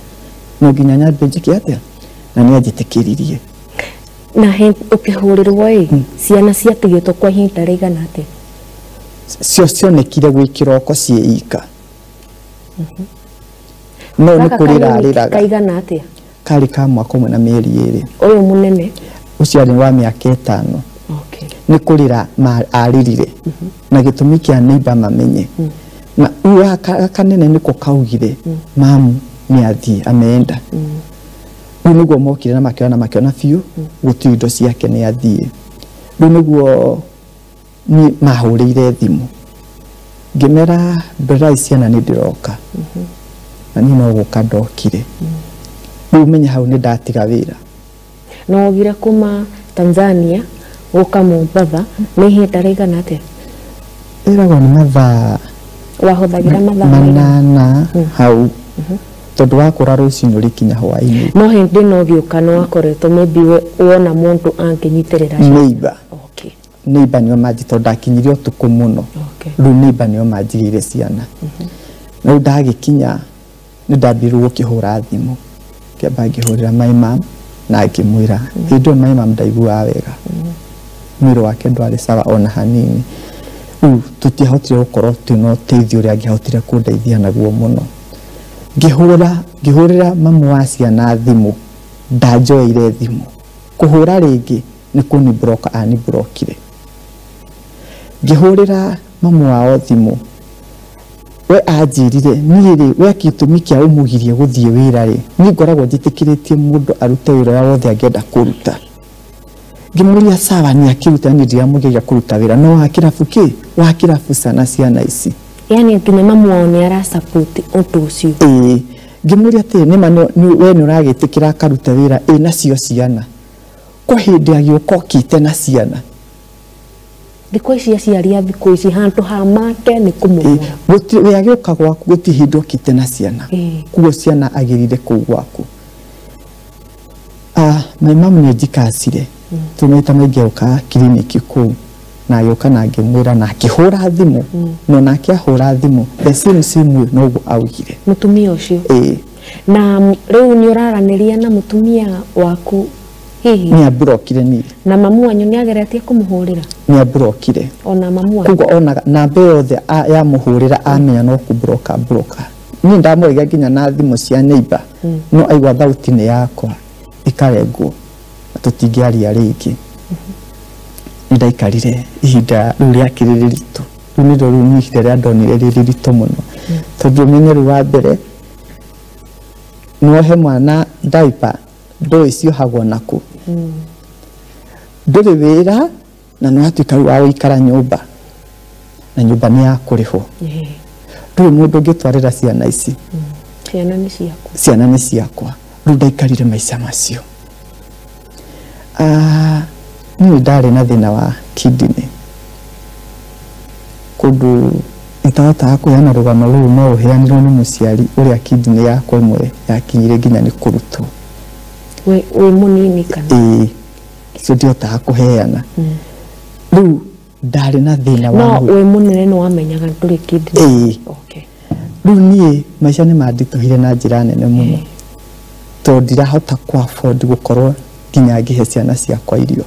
[SPEAKER 1] No nginya nyambe njĩke atĩa? Na nĩ anjĩtĩkĩririe.
[SPEAKER 2] Na ũkĩhũrĩrwo ĩ, ciana ciatigĩtwo kwa ihinda rĩigana atĩa?
[SPEAKER 1] Cio cionekire gwĩ kĩroko ciĩ ika. No nĩ kũrĩra arĩraga.
[SPEAKER 2] Kaigana atĩa?
[SPEAKER 1] Karĩ ka mwaka ũmwe na mĩeri 2.
[SPEAKER 2] Ũyũ mũnene?
[SPEAKER 1] Ũcio arĩ wa mĩaka 5.
[SPEAKER 2] Okay.
[SPEAKER 1] Nĩ kũrĩra arĩrire. Na gĩtũmi kĩa neighbor mamenye. Na uwa kanene nĩko kaugire mamu nĩ athiĩ ameenda. Rĩu nĩguo mokire na makĩona makĩona biũ gũtirĩ indo ciake nĩ athiĩ. Rĩu nĩguo ni mahũrĩire thimũ. Ngĩmera ndĩrai ciana nĩ ndĩroka. Na niĩ no gũka ndokire. Rĩu menye hau nĩ ndatiga wĩra.
[SPEAKER 2] Na wogire kuma Tanzania gũka Mombatha nĩ ihinda rĩigana atĩa?
[SPEAKER 1] Ĩragwo nĩ mathaa
[SPEAKER 2] wahũthagĩra mathaa maigana?
[SPEAKER 1] 8 hau. Tondũ wakũra rũcinĩ ũrĩkinya hwaĩ-inĩ.
[SPEAKER 2] No hĩndĩ no gĩũka nĩ wakoretwo maybe wona mũndũ angĩnyitĩrĩra ciana?
[SPEAKER 1] Neighbor.
[SPEAKER 2] Okay.
[SPEAKER 1] Neighbor nĩo manji tondũ ndakinyire ũtukũ mũno. Rĩu neighbor nĩo manjigĩire ciana. Na rĩu ndagĩkinya nĩ ndambirwo gũkĩhũra thimũ. Ngĩamba ngĩhũrĩra my mom na ngĩmwĩra. Hĩndĩ ĩyo my mom ndaiguaga wega. Mwĩrĩ wake ndwarĩ sawa ona hanini. Rĩu tũtiahotire gũkorwo twĩna ũteithio ũrĩa angĩahotire kũndeithia naguo mũno. Ngĩhũrĩra mamu wa ciana thimũ, ndanjoeire thimũ. Kũhũra rĩngĩ nĩ kũni-block ani-blockire. Ngĩhũrĩra mamu wao thimũ, We anjĩrire niĩ rĩ we gĩtũmi kĩa ũmũgirie gũthiĩ wĩra rĩ niĩ ngoragwo njĩtĩkĩrĩtie mũndũ arute wĩra ũrĩa wothe angĩenda kũruta. Ngĩmũria sawa nĩ akĩruta niĩ ndiramũgiria kũruta wĩra no wa kĩrabu kĩ wa kĩrabu sana ciana ici.
[SPEAKER 2] Yani nginya mamu wao nĩ arasupport ũndũ ũcio.
[SPEAKER 1] Ĩĩ ngĩmũria atĩrĩ nĩma we nĩ ũragĩtĩkĩra akaruta wĩra ĩ nacio ciana kwa hĩndĩ agĩũka okĩte na ciana.
[SPEAKER 2] Thikũ ici aciari a thikũ ici handũ ha make nĩ kũmũrora.
[SPEAKER 1] We agĩũka gwaku gũtirĩ hĩndĩ okĩte na ciana kuo ciana agĩrire kũu gwaku. My mom nĩ njikacire tũmaita maingĩ agĩũka kiriniki kũu na agĩũka na ngĩmwĩra na akĩhũra thimũ no nake ahũra thimũ the same same way noguo augire
[SPEAKER 2] mũtumia ũcio.
[SPEAKER 1] Ĩĩ.
[SPEAKER 2] Na rĩu nĩ ũraranĩria na mũtumia waku hihi?
[SPEAKER 1] Nĩ amburokire niĩ.
[SPEAKER 2] Na mamu wanyu nĩ ageretie kũmũhũrĩra?
[SPEAKER 1] Nĩ amburokire.
[SPEAKER 2] Ona mamu wanyu?
[SPEAKER 1] Koguo onaga namba yothe yamũhũrĩra amenya no kũmburoka mburoka. Niĩ ndamũrĩga nginya na thimũ cia neighbor no aigua thauti nĩ yakwa ikarengwo na tũtingĩaria rĩngĩ. Nĩ ndaikarire ihinda rĩu rĩakĩrĩ rĩritũ. Rĩu nĩrĩo rĩu nĩ ihinda rĩa ndonire rĩrĩ ritũ mũno tondũ ũmenye rĩu wa mbere nĩwohe mwana diaper ndũĩ ciohagwo nakũ ndũrĩ wĩra na nĩwatuĩka rĩu wa gũikara nyũmba na nyũmba nĩ ya kũrĩhwo ndũrĩ mũndũ ũngĩtwarĩra ciana ici.
[SPEAKER 2] Ciana nĩ ciaku.
[SPEAKER 1] Ciana nĩ ciakwa. Rĩu ndaikarire maica macio. Niĩ ndarĩ na thĩna wa kidney kũndũ itahotaga kũheana rũgano rũu no rũheanirwo nĩ mũciari ũrĩa kidney yakwa ĩmwe yakinyire nginya nĩ kũrutwo.
[SPEAKER 2] Wĩ mũnini kana?
[SPEAKER 1] Ĩĩ so ndihotaga kũheana. Rĩu ndarĩ na thĩna wa
[SPEAKER 2] no wĩ mũnene nĩ wamenyaga ndũrĩ kidney?
[SPEAKER 1] Ĩĩ.
[SPEAKER 2] Okay.
[SPEAKER 1] Rĩu niĩ maica nĩ manditũhire na njĩra nene mũno tondũ ndirahota kũ afford gũkorwo nginya ngĩhe ciana ciakwa irio.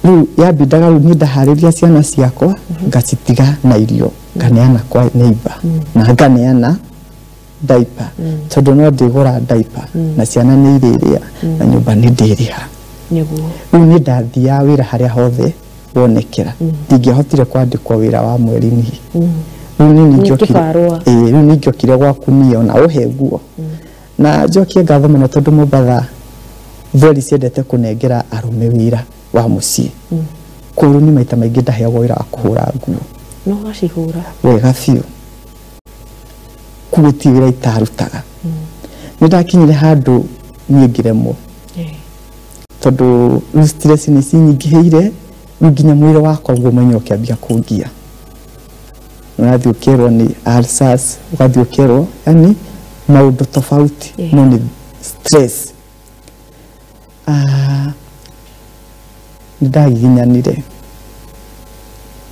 [SPEAKER 1] Rĩu yambindaga rĩu niĩ ndaharĩria ciana ciakwa ngacitiga na irio nganeana kwa neighbor na nganeana diaper tondũ no ndĩgũra diaper na ciana nĩ irĩrĩa na nyũmba nĩ ndĩrĩha.
[SPEAKER 2] Nĩguo.
[SPEAKER 1] Rĩu niĩ ndathiaga wĩra harĩa hothe wonekera ndingĩahotire kwandĩkwo wĩra wa mweri niĩ. Rĩu niĩ ningĩokire gwaku niĩ ona ũhe nguo na njokie ngatho mũno tondũ Mombatha thweri ciendete kũnengera arũme wĩra wa mũciĩ. Koguo nĩ maita maingĩ ndaheagwo wĩra wa kũhũra nguo.
[SPEAKER 2] No wacihũra?
[SPEAKER 1] Wega biũ. Koguo ti wĩra itarutaga. Nĩ ndakinyire handũ niĩ ngĩremwo tondũ rĩu stress nĩ cinyingĩhĩire rĩu nginya mwĩrĩ wakwa guo mwenyewe ũkĩambia kũngia. Ũrathiĩ ũkerwo nĩ ulcers, ũgathiĩ ũkerwo yani maũndũ tofauti no nĩ stress. Nĩ ndagiginyanire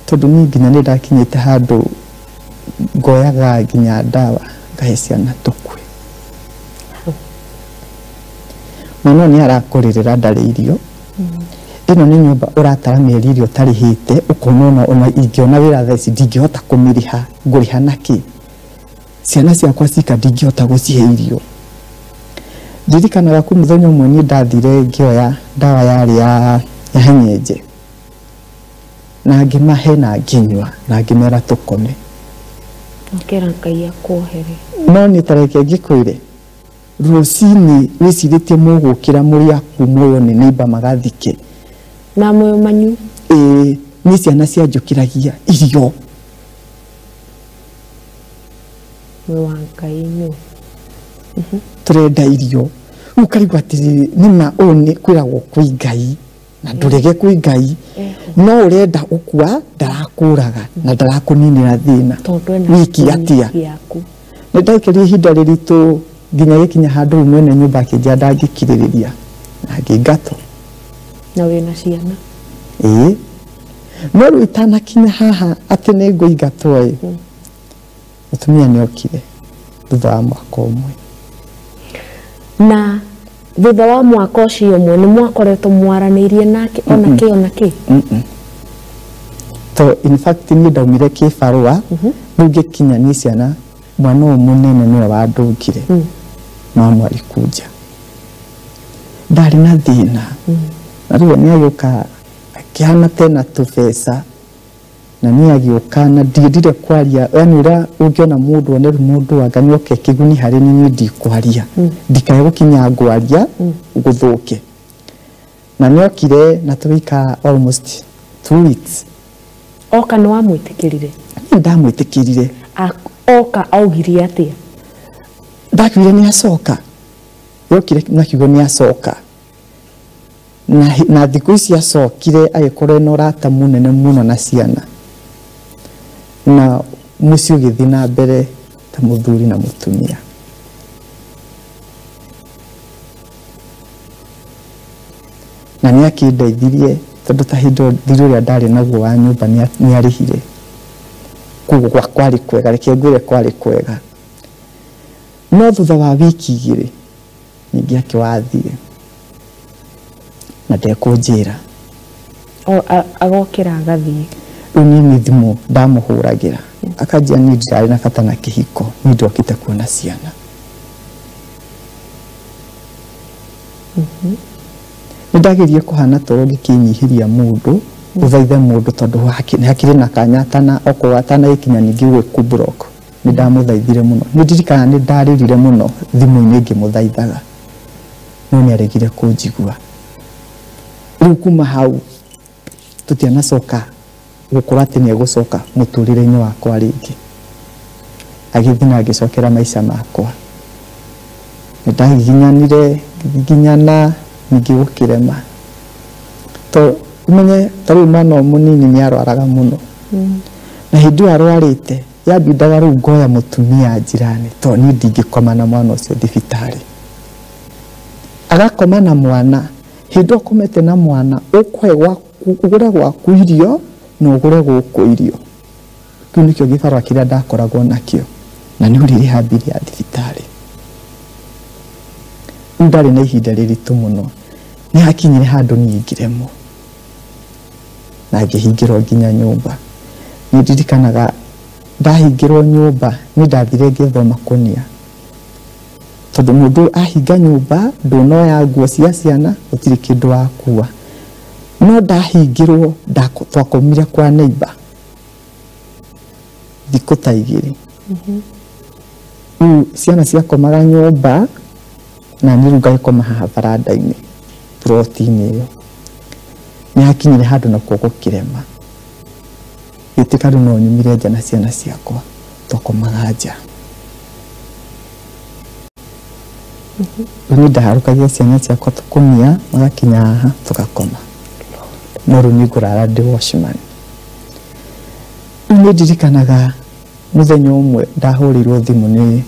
[SPEAKER 1] tondũ niĩ nginya nĩ ndakinyĩte handũ ngoyaga nginya ndawa ngahe ciana tũkue. Mwana nĩ arakũrĩrĩra ndarĩ irio. Ĩno nĩ nyũmba ũratara mĩeri ĩrĩa ũtarĩhĩte ũkona ona ingĩona wĩra thaa ici ndingĩhota kũmĩrĩha ngũrĩha nakĩ? Ciana ciakwa cika ndingĩhota gũcihe irio. Ndirikanaga kwĩ mũthenya ũmwe niĩ ndathire ngĩoya ndawa yarĩ ya nyenje na ngĩmahe na ngĩnyua na ngĩmera tũkome.
[SPEAKER 2] Ũkera Ngai akuohere.
[SPEAKER 1] No nĩ tareke ngĩkwĩre rũcinĩ wĩcirĩtie mũgũkĩra mũrĩ aku muoyo nĩ neighbor magathike
[SPEAKER 2] na muoyo manyu.
[SPEAKER 1] Ĩĩ nĩ ciana cianjũkĩragia irio.
[SPEAKER 2] Muoyo wa Ngai nũ
[SPEAKER 1] tũrenda irio. Rĩu ũkarigwo atĩrĩrĩ nĩma ũũ nĩ kwĩragwo kwĩ Ngai na ndũrege kwĩ Ngai no ũrenda ũkua ndarakũraga na ndarakũninĩra thĩna wiki atĩa. Nĩ ndaikarire ihinda rĩritũ nginya gĩkinya handũ rĩu mwene nyũmba akĩnjĩra ndangĩkirĩrĩria na ngĩingatwo.
[SPEAKER 2] Na wĩna ciana?
[SPEAKER 1] Ĩĩ. No rĩu itanakinya haha atĩ nĩ ngũingatwo ĩ mũtumia nĩ okire thutha wa mwaka ũmwe.
[SPEAKER 2] Na thutha wa mwaka ũcio ũmwe nĩ mwakoretwo mwaranĩirie nake ona kĩ ona kĩ?
[SPEAKER 1] To in fact niĩ ndaumire kĩbarũa rĩu ngĩkinya niĩ ciana mwana ũyũ mũnene nĩwe wandũngire mama alikuja ndarĩ na thĩna na rĩu nĩ agĩũka akĩhana tena tũbeca Na niĩ agĩũka na ndiendire kwaria, yani ũrĩa ũngĩona mũndũ one rĩu mũndũ anga nĩoke kĩguni harĩ niĩ, niĩ ndikwaria, ndikae gũkinya ngwaria gũthũke. Na nĩokire na tũgĩikara almost 2 weeks.
[SPEAKER 2] Oka nĩ wamwĩtĩkĩrire?
[SPEAKER 1] Niĩ ndamwĩtĩkĩrire.
[SPEAKER 2] Oka augire atĩa?
[SPEAKER 1] Ndakiugire nĩ acoka, yokire na kiugo nĩ acoka. Na thikũ ici acokire agĩkorwo ena ũrata mũnene mũno na ciana, na mũciĩ ũgĩthiĩ na mbere ta mũthuri na mũtumia. Na nĩ akĩndeithirie tondũ ta hĩndĩ ĩyo thirĩ ũrĩa ndarĩ naguo wa nyũmba nĩ arĩhire. Koguo kwarĩ kwega, reke ngwĩre kwarĩ kwega. No thutha wa wiki 2 ningĩ akĩwathire na ndekũnjĩra.
[SPEAKER 2] Agokĩra agathiĩ.
[SPEAKER 1] Rĩu niĩ nĩ thimũ ndamũhũragĩra, akanjĩra niĩ ndirarĩ na bata na kĩhiko, niĩ ndokĩte kuona ciana. Nĩ ndagerie kũhana toro ngĩkĩnyihĩria mũndũ, ũthaithe mũndũ tondũ hakĩrĩ na kanya okorwo atanagĩkinya ningĩ gwĩku block. Nĩ ndamũthaithire mũno, nĩ ndirikanaga nĩ ndarĩrire mũno thimũ-inĩ ngĩmũthaithaga, no nĩ aregire kũnjigua. Rĩu kuma hau tũtianacoka gũkorwo atĩ nĩ egũcoka mũtũrĩre-inĩ wakwa rĩngĩ. Agĩthiĩ na agĩcokera maica makwa. Nĩ ndagiginyanire, ngiginyana, ningĩ gũkĩrema. To ũmenye ta rĩu mwana ũyũ mũnini nĩ arwaraga mũno. Na hĩndĩ ĩyo arwarĩte, yambindaga rĩu ngoya mũtumia njirani, tondũ niĩ ndingĩkoma na mwana ũcio thibitarĩ. Agakoma na mwana, hĩndĩ ĩyo ũkomete na mwana, ũkũhe gwaku, ũgũre gwaku irio na ũgũre gũkũ irio. Kĩu nĩkĩo gĩbarũa kĩrĩa ndakoragwo nakĩo, na nĩ ũrĩrĩha mbiri ya thibitarĩ. Rĩu ndarĩ na ihinda rĩritũ mũno. Nĩ hakinyire handũ niĩ ngĩremwo na ngĩhingĩrwo nginya nyũmba. Nĩ ndirikanaga ndahingĩrwo nyũmba, nĩ ndathire ngĩethwo makũnia, tondũ mũndũ ahinga nyũmba ndũnoya nguo cia ciana, gũtirĩ kĩndũ wakua. No ndahingĩrwo, twakomire kwa neighbor thikũ ta 2. Rĩu ciana ciakomaga nyũmba na niĩ rĩu ngagĩkoma haha baranda-inĩ ploti-inĩ ĩyo. Nĩ hakinyire handũ nakuo gũkĩrema, gĩtuĩka rĩu no nyumire nja na ciana ciakwa, twakomaga nja. Rĩu niĩ ndaharũkagia ciana ciakwa tũkũnia, magakinya haha tũgakoma. No rĩu niĩ ngũrara ndĩ watchman. Rĩu nĩ ndirikanaga mũthenya ũmwe ndahũrĩirwo thimũ nĩ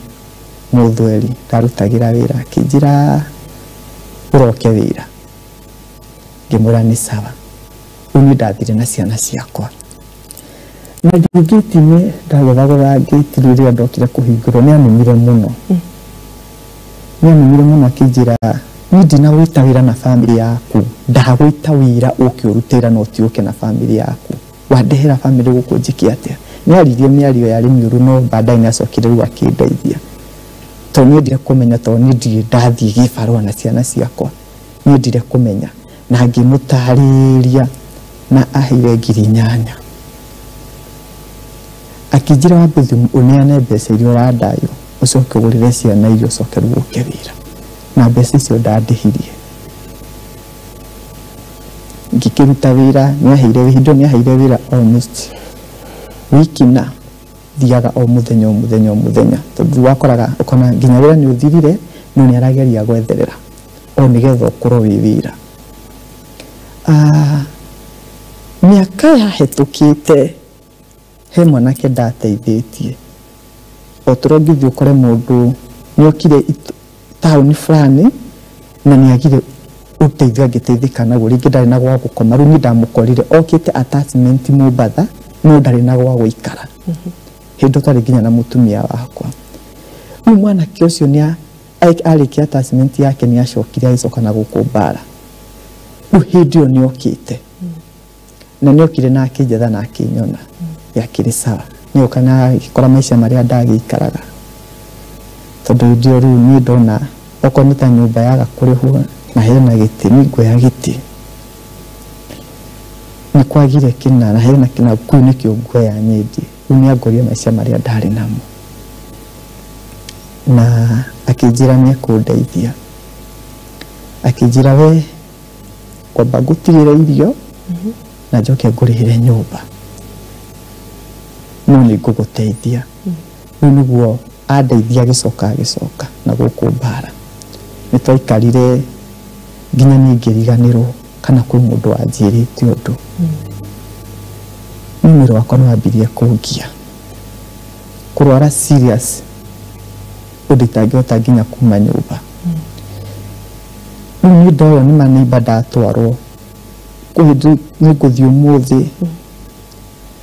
[SPEAKER 1] mũthweri ndarutagĩra wĩra, akĩnjĩra ũroke wĩra. Ngĩmwĩra nĩ sawa. Rĩu niĩ ndathire na ciana ciakwa. Na ndĩ ngĩti-inĩ, ndagũthagũtha ngĩti rĩrĩa ndokire kũhingũrwo, nĩ anumire mũno. Nĩ anumire mũno akĩnjĩra, niĩ ndinagwĩta wĩra na bamĩrĩ yaku, ndagwĩta wĩra ũke ũrute wĩra no ti ũke na bamĩrĩ yaku. Wandehera bamĩrĩ gũkũ njĩke atĩa? Nĩ aririe mĩario yarĩ mĩũru, no baadaye nĩ acokire rĩu akĩndeithia. Tondũ niĩ ndire kũmenya, tondũ niĩ ndirĩ ndathiĩ gĩbarũa na ciana ciakwa. Niĩ ndire kũmenya. Na ngĩmũtarĩria na aheire 8,000. Akĩnjĩra wambe ũthiĩ ũneane mbeca iria ũrandaywo, ũcoke ũgũrĩre ciana irio, ũcoke rĩu ũke wĩra. Na mbeca icio ndandĩhirie. Ngĩkĩruta wĩra, nĩ aheire hĩndĩ ĩyo nĩ aheire wĩra almost wiki na thiaga o mũthenya o mũthenya o mũthenya, tondũ wakoraga ũkona nginya wĩra nĩ ũthirire, no nĩ arageria gwetherera o nĩgetha ũkorwo wĩ wĩra. Mĩaka yahĩtũkĩte he mwanake ndateithĩtie. O tũrĩa ũngĩthiĩ ũkore mũndũ nĩokire taũni fulani na nĩagire ũteithio angĩteithĩka naguo, rĩngĩ ndarĩ na gwa gũkoma. Rĩu niĩ ndamũkorire okĩte attachment Mombatha, no ndarĩ na gwa gũikara. Hĩndĩ ĩyo twarĩ nginya na mũtumia wakwa. Rĩu mwanake ũcio nĩ arĩkia attachment yake nĩ acokire agĩcoka na gũkũ Mbara. Rĩu hĩndĩ ĩyo nĩokĩte. Na nĩokire na akĩnjetha na akĩnyona. Yakĩrĩ sawa. Nĩoka na agĩkora maica marĩa ndagĩikaraga. Tondũ hĩndĩ ĩyo rĩu niĩ ndona okorwo nĩ ta nyũmba yaga kũrĩhwo na hena gĩtĩ, niĩ nguoya gĩtĩ. Nĩ kwagire kĩna na hena kĩna kũu nĩkĩo nguoya nyingĩ. Rĩu nĩangoria maica marĩa ndarĩ namo. Na akĩnjĩra nĩekũndeithia. Akĩnjĩra we kwamba ngũtigĩre irio na njoke ngũrĩhĩre nyũmba. No nĩ ngũgũteithia. Rĩu nĩguo andeithia agĩcoka na gũkũ mbara. Nĩ twaikarire nginya niĩ ngĩriganĩrwo kana kwĩ mũndũ wanjĩrĩte ũndũ. Niĩ mwĩrĩ wakwa nĩ wambirie kũngia. Kũrwara serious ũndũ itangĩhota nginya kuma nyũmba. Rĩu niĩ ndoywo nĩ maneiba ndatwarwo. Kwĩ hĩndĩ nĩ ngũthiĩ ũmũthĩ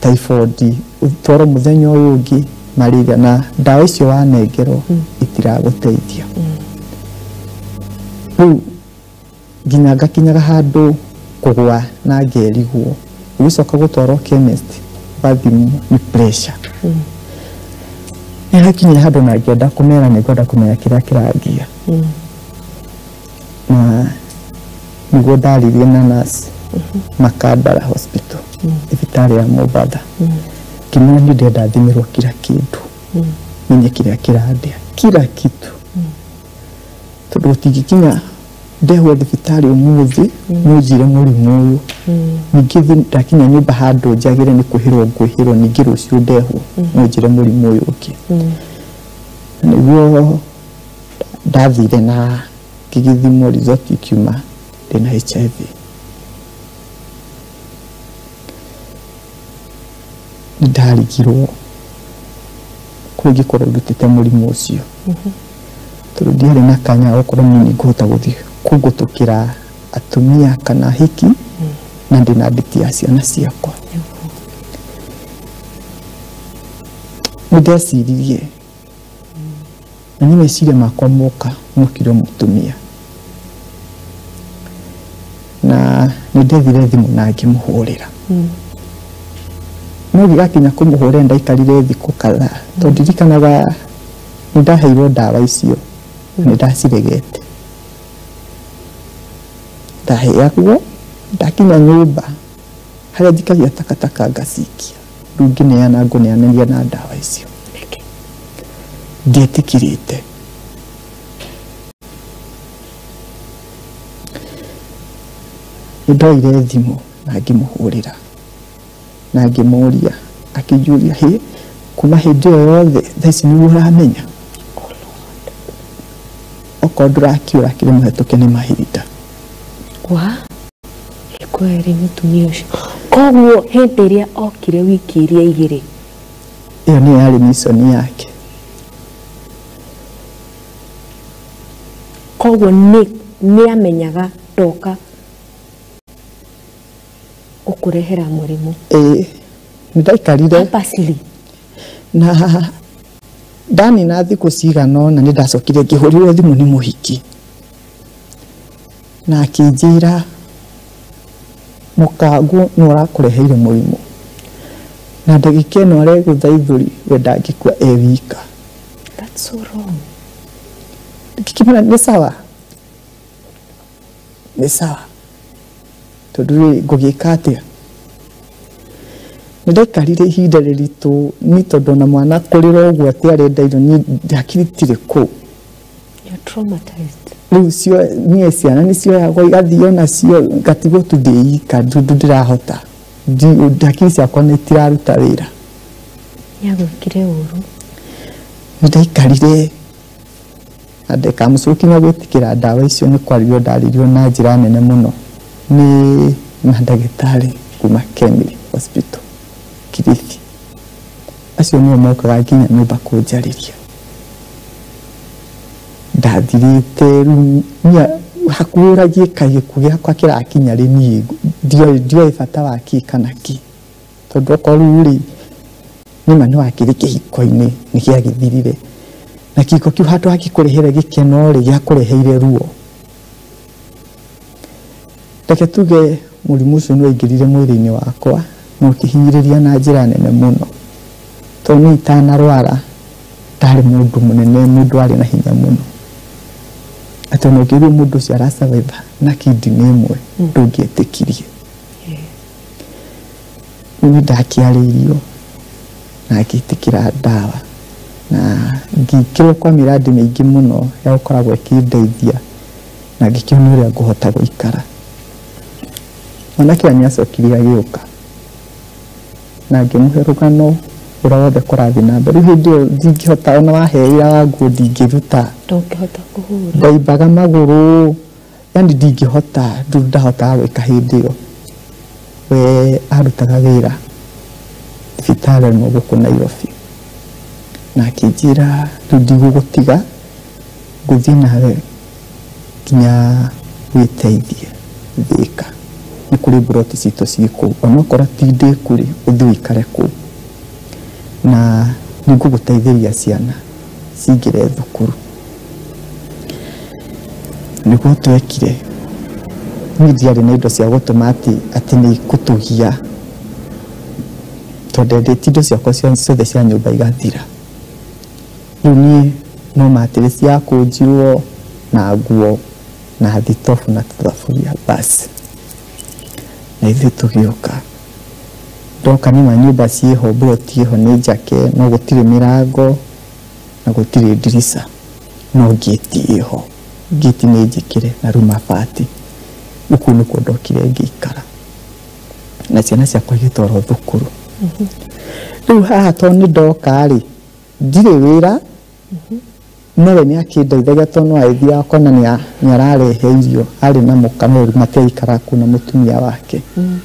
[SPEAKER 1] typhoid ũtwarwo mũthenya ũyũ ũngĩ malaria na ndawa icio wanengerwo itiragũteithia. Rĩu nginya ngakinyaga handũ kũgwa na ngerigwo. Ũgĩcoka gũtwarwo chemist bathimwo nĩ pressure. Nĩhakinyire handũ na ngĩenda kũmera nĩ ngwenda kũmenya kĩrĩa kĩrangia. Na nĩguo ndaririe na nurse Makandara Hospital thibitarĩ ya Mombatha. Ngĩmwĩra niĩ ndĩrenda thimĩrwo kila kĩndũ. Menye kĩrĩa kĩrandĩa kila kitu. Tondũ gũtingĩkinya ndehwo thibitarĩ ũmũthĩ mũnjĩre mũrimũ ũyũ. Ningĩ ndakinya nyũmba handũ njagĩre nĩ kwĩhĩrwo ngwĩhĩrwo ningĩ rũciũ ndehwo mũnjĩre mũrimũ ũyũ ũngĩ. Na nĩguo ndathire na ngĩgĩthimwo result ikiuma ndĩna HIV. Nĩ ndarigirwo kũrĩa ingĩkorwo ndutĩte mũrimũ ũcio. Tondũ ndiarĩ na kanya ga gũkorwo niĩ nĩngũhota gũthiĩ kũgũtũkĩra atumia kana hiki na ndĩna nditi ya ciana ciakwa. Nĩ ndeciririe na niĩ meciria makwa moka mokire mũtumia. Na nĩ ndethire thimũ na ngĩmũhũrĩra. No gĩgakinya kũmũhũrĩra ndaikarire thikũ kadhaa tondũ ndirikanaga nĩ ndaheirwo ndawa icio nĩ ndaciregete. Ndaheagwo ndakinya nyũmba harĩa njikagia takataka ngacikia rĩu ngĩneana ngũneanĩria na ndawa icio. Ndietĩkĩrĩte. Nĩ ndoire thimũ na ngĩmũhũrĩra na ngĩmũria akĩnjũria hĩ kuma hĩndĩ ĩyo yothe thaa ici nĩguo ũramenya. Okorwo ndũrakiũra kĩrĩ mũhetũke nĩ mahinda.
[SPEAKER 2] Wa kweri mũtumia ũcio. Koguo hĩndĩ ĩrĩa okire wiki iria igĩrĩ
[SPEAKER 1] ĩyo nĩyo yarĩ mission yake.
[SPEAKER 2] Koguo nĩ amenyaga ndoka gũkũrehera mũrimũ.
[SPEAKER 1] Ĩĩ nĩ ndaikarire
[SPEAKER 2] purposely.
[SPEAKER 1] Na ndanina thikũ cigana ũna nĩ ndacokire ngĩhũrĩrwo thimũ nĩ mũhiki. Na akĩnjĩra mũkangu nĩ ũrakũreheire mũrimũ. Na ndagĩka ĩno aregũtha ithũri we ndangĩkua e wika.
[SPEAKER 2] That's so wrong.
[SPEAKER 1] Ngĩkĩmwĩra nĩ sawa. Nĩ sawa. Tondũ rĩ ngũgĩka atĩa? Nĩ ndaikarire ihinda rĩritũ nĩ tondũ ona mwana kũrĩra ũguo atĩ arenda irio niĩ hakiri itirĩ kũu.
[SPEAKER 2] You're traumatized.
[SPEAKER 1] Rĩu cio niĩ ciana nĩ cioyagwo igathiĩ onacio ngatigwo tu ndĩ ika ndũ ndirahota. Hakiri ciakwa nĩ itiraruta wĩra.
[SPEAKER 2] Nĩagwĩkire ũru.
[SPEAKER 1] Nĩ ndaikarire na ndĩkamũcokia gwĩtĩkĩra ndawa icio nĩ kwaririo ndaririo na njĩra nene mũno nĩ mandagĩtarĩ kuma Kemiri Hospital Kilifi. Acio nĩo mokaga nginya nyũmba kũnjarĩria. Ndathirĩte rĩu niĩ hakuhĩ ũragie gĩkuũ gĩakwa kĩrakinya rĩ niĩ ndioĩ bata wa kĩ kana kĩ. Tondũ okorwo rĩu rĩ nĩma nĩ wakĩrĩ kĩhiko-inĩ nĩ gĩagĩthirire. Na kĩhiko kĩu handũ hakĩkũrehere gĩkeno rĩ gĩakũreheire ruo. Reke tuge mũrimũ ũcio nĩ waingĩrire mwĩrĩ-inĩ wakwa na ũkĩhinyĩrĩria na njĩra nene mũno. Tondũ niĩ itanarwara ndarĩ mũndũ mũnene, mũndũ warĩ na hinya mũno. Atĩ ona ũngĩrwo mũndũ ũcio ara survive na kidney ĩmwe ndũngĩetĩkirie. Nĩ ndakĩarĩirio na ngĩtĩkĩra ndawa na ngĩkĩrwo kwa mĩradi mĩingĩ mũno ya gũkoragwo ĩkĩndeithia na ngĩkĩona ũrĩa ngũhota gũikara. Mwanake ũyũ nĩacokire agĩũka na ngĩmũhe rũgano ũrĩa wothe kũrathiĩ na mbere. Rĩu hĩndĩ ĩyo ndingĩhota ona wahe wĩra wa nguo ndingĩruta,
[SPEAKER 2] ndũngĩhota kũhũra,
[SPEAKER 1] ndaimbaga magũrũ, yani ndingĩhota, ndahotaga gwĩka hĩndĩ ĩyo. We arutaga wĩra thibitarĩ ĩmwe gũkũ Nairobi na akĩnjĩra rĩu ndigũgũtiga, ngũthiĩ nawe nginya wĩteithie Thĩka, nĩ kũrĩ mburoti citũ ciĩ kũu, onokorwo ti ndĩku rĩ, ũthiĩ ũikare kũu na nĩngũgũteithĩria ciana cingĩre thukuru. Nĩguo twekire. Niĩ ndiarĩ na indo cia gũtũma atĩ nĩ ikũtũgia, tondũ ndendete indo ciakwa ciothe cia nyũmba igathira. Rĩu niĩ no matĩrĩ ciakũnjirwo na nguo na thitobu na tũthaburia basi. Na ithuĩ tũgĩũka. Ndoka nĩma nyũmba ciĩho, mburoti ĩho nĩ njake, no gũtirĩ mĩrango na gũtirĩ ndirica, no ngĩti ĩho, ngĩti nĩ njĩkĩre na rĩu mabati. Rĩu kũu nĩkuo ndokire ngĩikara na ciana ciakwa igĩtwarwo thukuru. Rĩu haha tondũ nĩ ndoka rĩ, ndirĩ wĩra, nowe nĩ akĩndeithagia tondũ no agĩthiaga akona nĩ ararehe irio, arĩ na mũka no rĩu matiaikaraga kũu na mũtumia wake,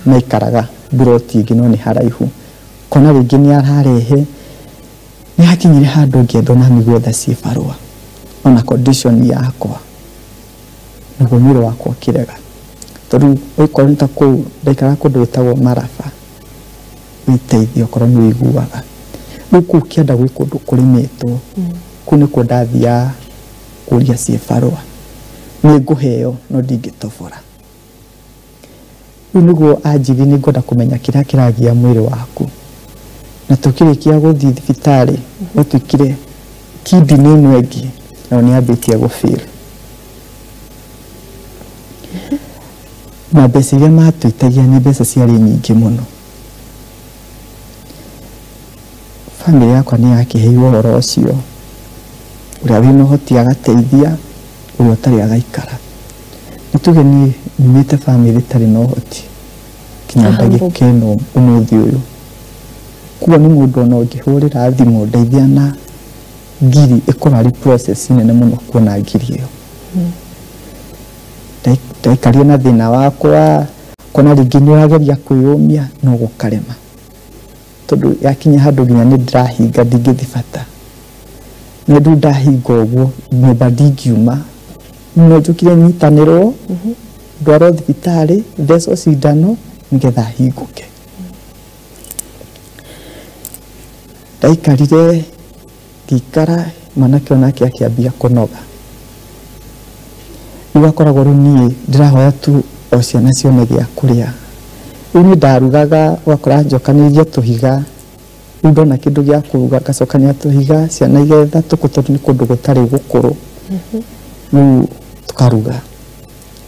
[SPEAKER 1] maikaraga mburoti ĩngĩ no nĩ haraihu. Kona rĩngĩ nĩ ararehe, nĩ hakinyire handũ ngĩenda ona gwetha ciĩbarũa ona condition yakwa, naguo mwĩrĩ wakwa ũkĩrega, tondũ okorwo nĩ ta kũu ndaikaraga kũndũ gwĩtagwo Maraba, wĩteithie okorwo nĩ ũiguaga. Rĩu kũu kĩanda gwĩ kũndũ kũrĩmĩtwo, kũu nĩkuo ndathiaga kũria ciĩbarũa, nĩ ngũheo no ndingĩtobora. Rĩu nĩguo anjĩrire nĩ ngwenda kũmenya kĩrĩa kĩragia mwĩrĩ waku, na tũkĩrĩkia gũthiĩ thibitarĩ gwatuĩkire kidney ĩno ĩngĩ nayo nĩ yambĩtie gũfail, na mbeca iria matwĩtagia nĩ mbeca ciarĩ nyingĩ mũno. Bamĩrĩ yakwa nĩ yakĩheirwo ũhoro ũcio, ũrĩa wĩna ũhoti agateithia, ũrĩa ũtarĩ agaikara. Nĩ tuge niĩ nyumĩte bamĩrĩ ĩtarĩ na ũhoti nginya ndagĩka ĩno ũmũthĩ ũyũ, koguo nĩ mũndũ ona ũngĩhũrĩra thimũ ndeithia na ngiri ĩkorwo arĩ process nene mũno kuona ngiri ĩyo. Ndaikarire na thĩna wakwa, kona rĩngĩ nĩ ũrageria kwĩyũmia no gũkarema, tondũ yakinya handũ nginya nĩ ndĩrahinga ndingĩthiĩ bata, na rĩu ndahinga ũguo nyũmba ndingiuma, no njũkire nyitanĩrwo ndwarwo thibitarĩ thecwo cindano nĩgetha hingũke. Ndaikarire ngĩikara, mwanake onake akĩambia kũnoga. Rĩu akoragwo rĩu niĩ ndĩrahoya tu o ciana cione gĩa kũrĩa. Rĩu niĩ ndarugaga, ũgakora njokanĩrĩirie tũhiga, rĩu ndona kĩndũ gĩa kũruga ngacokania tũhiga, ciana igetha tũkũ tondũ nĩ kũndũ gũtarĩ gũkũrũ, rĩu tũkaruga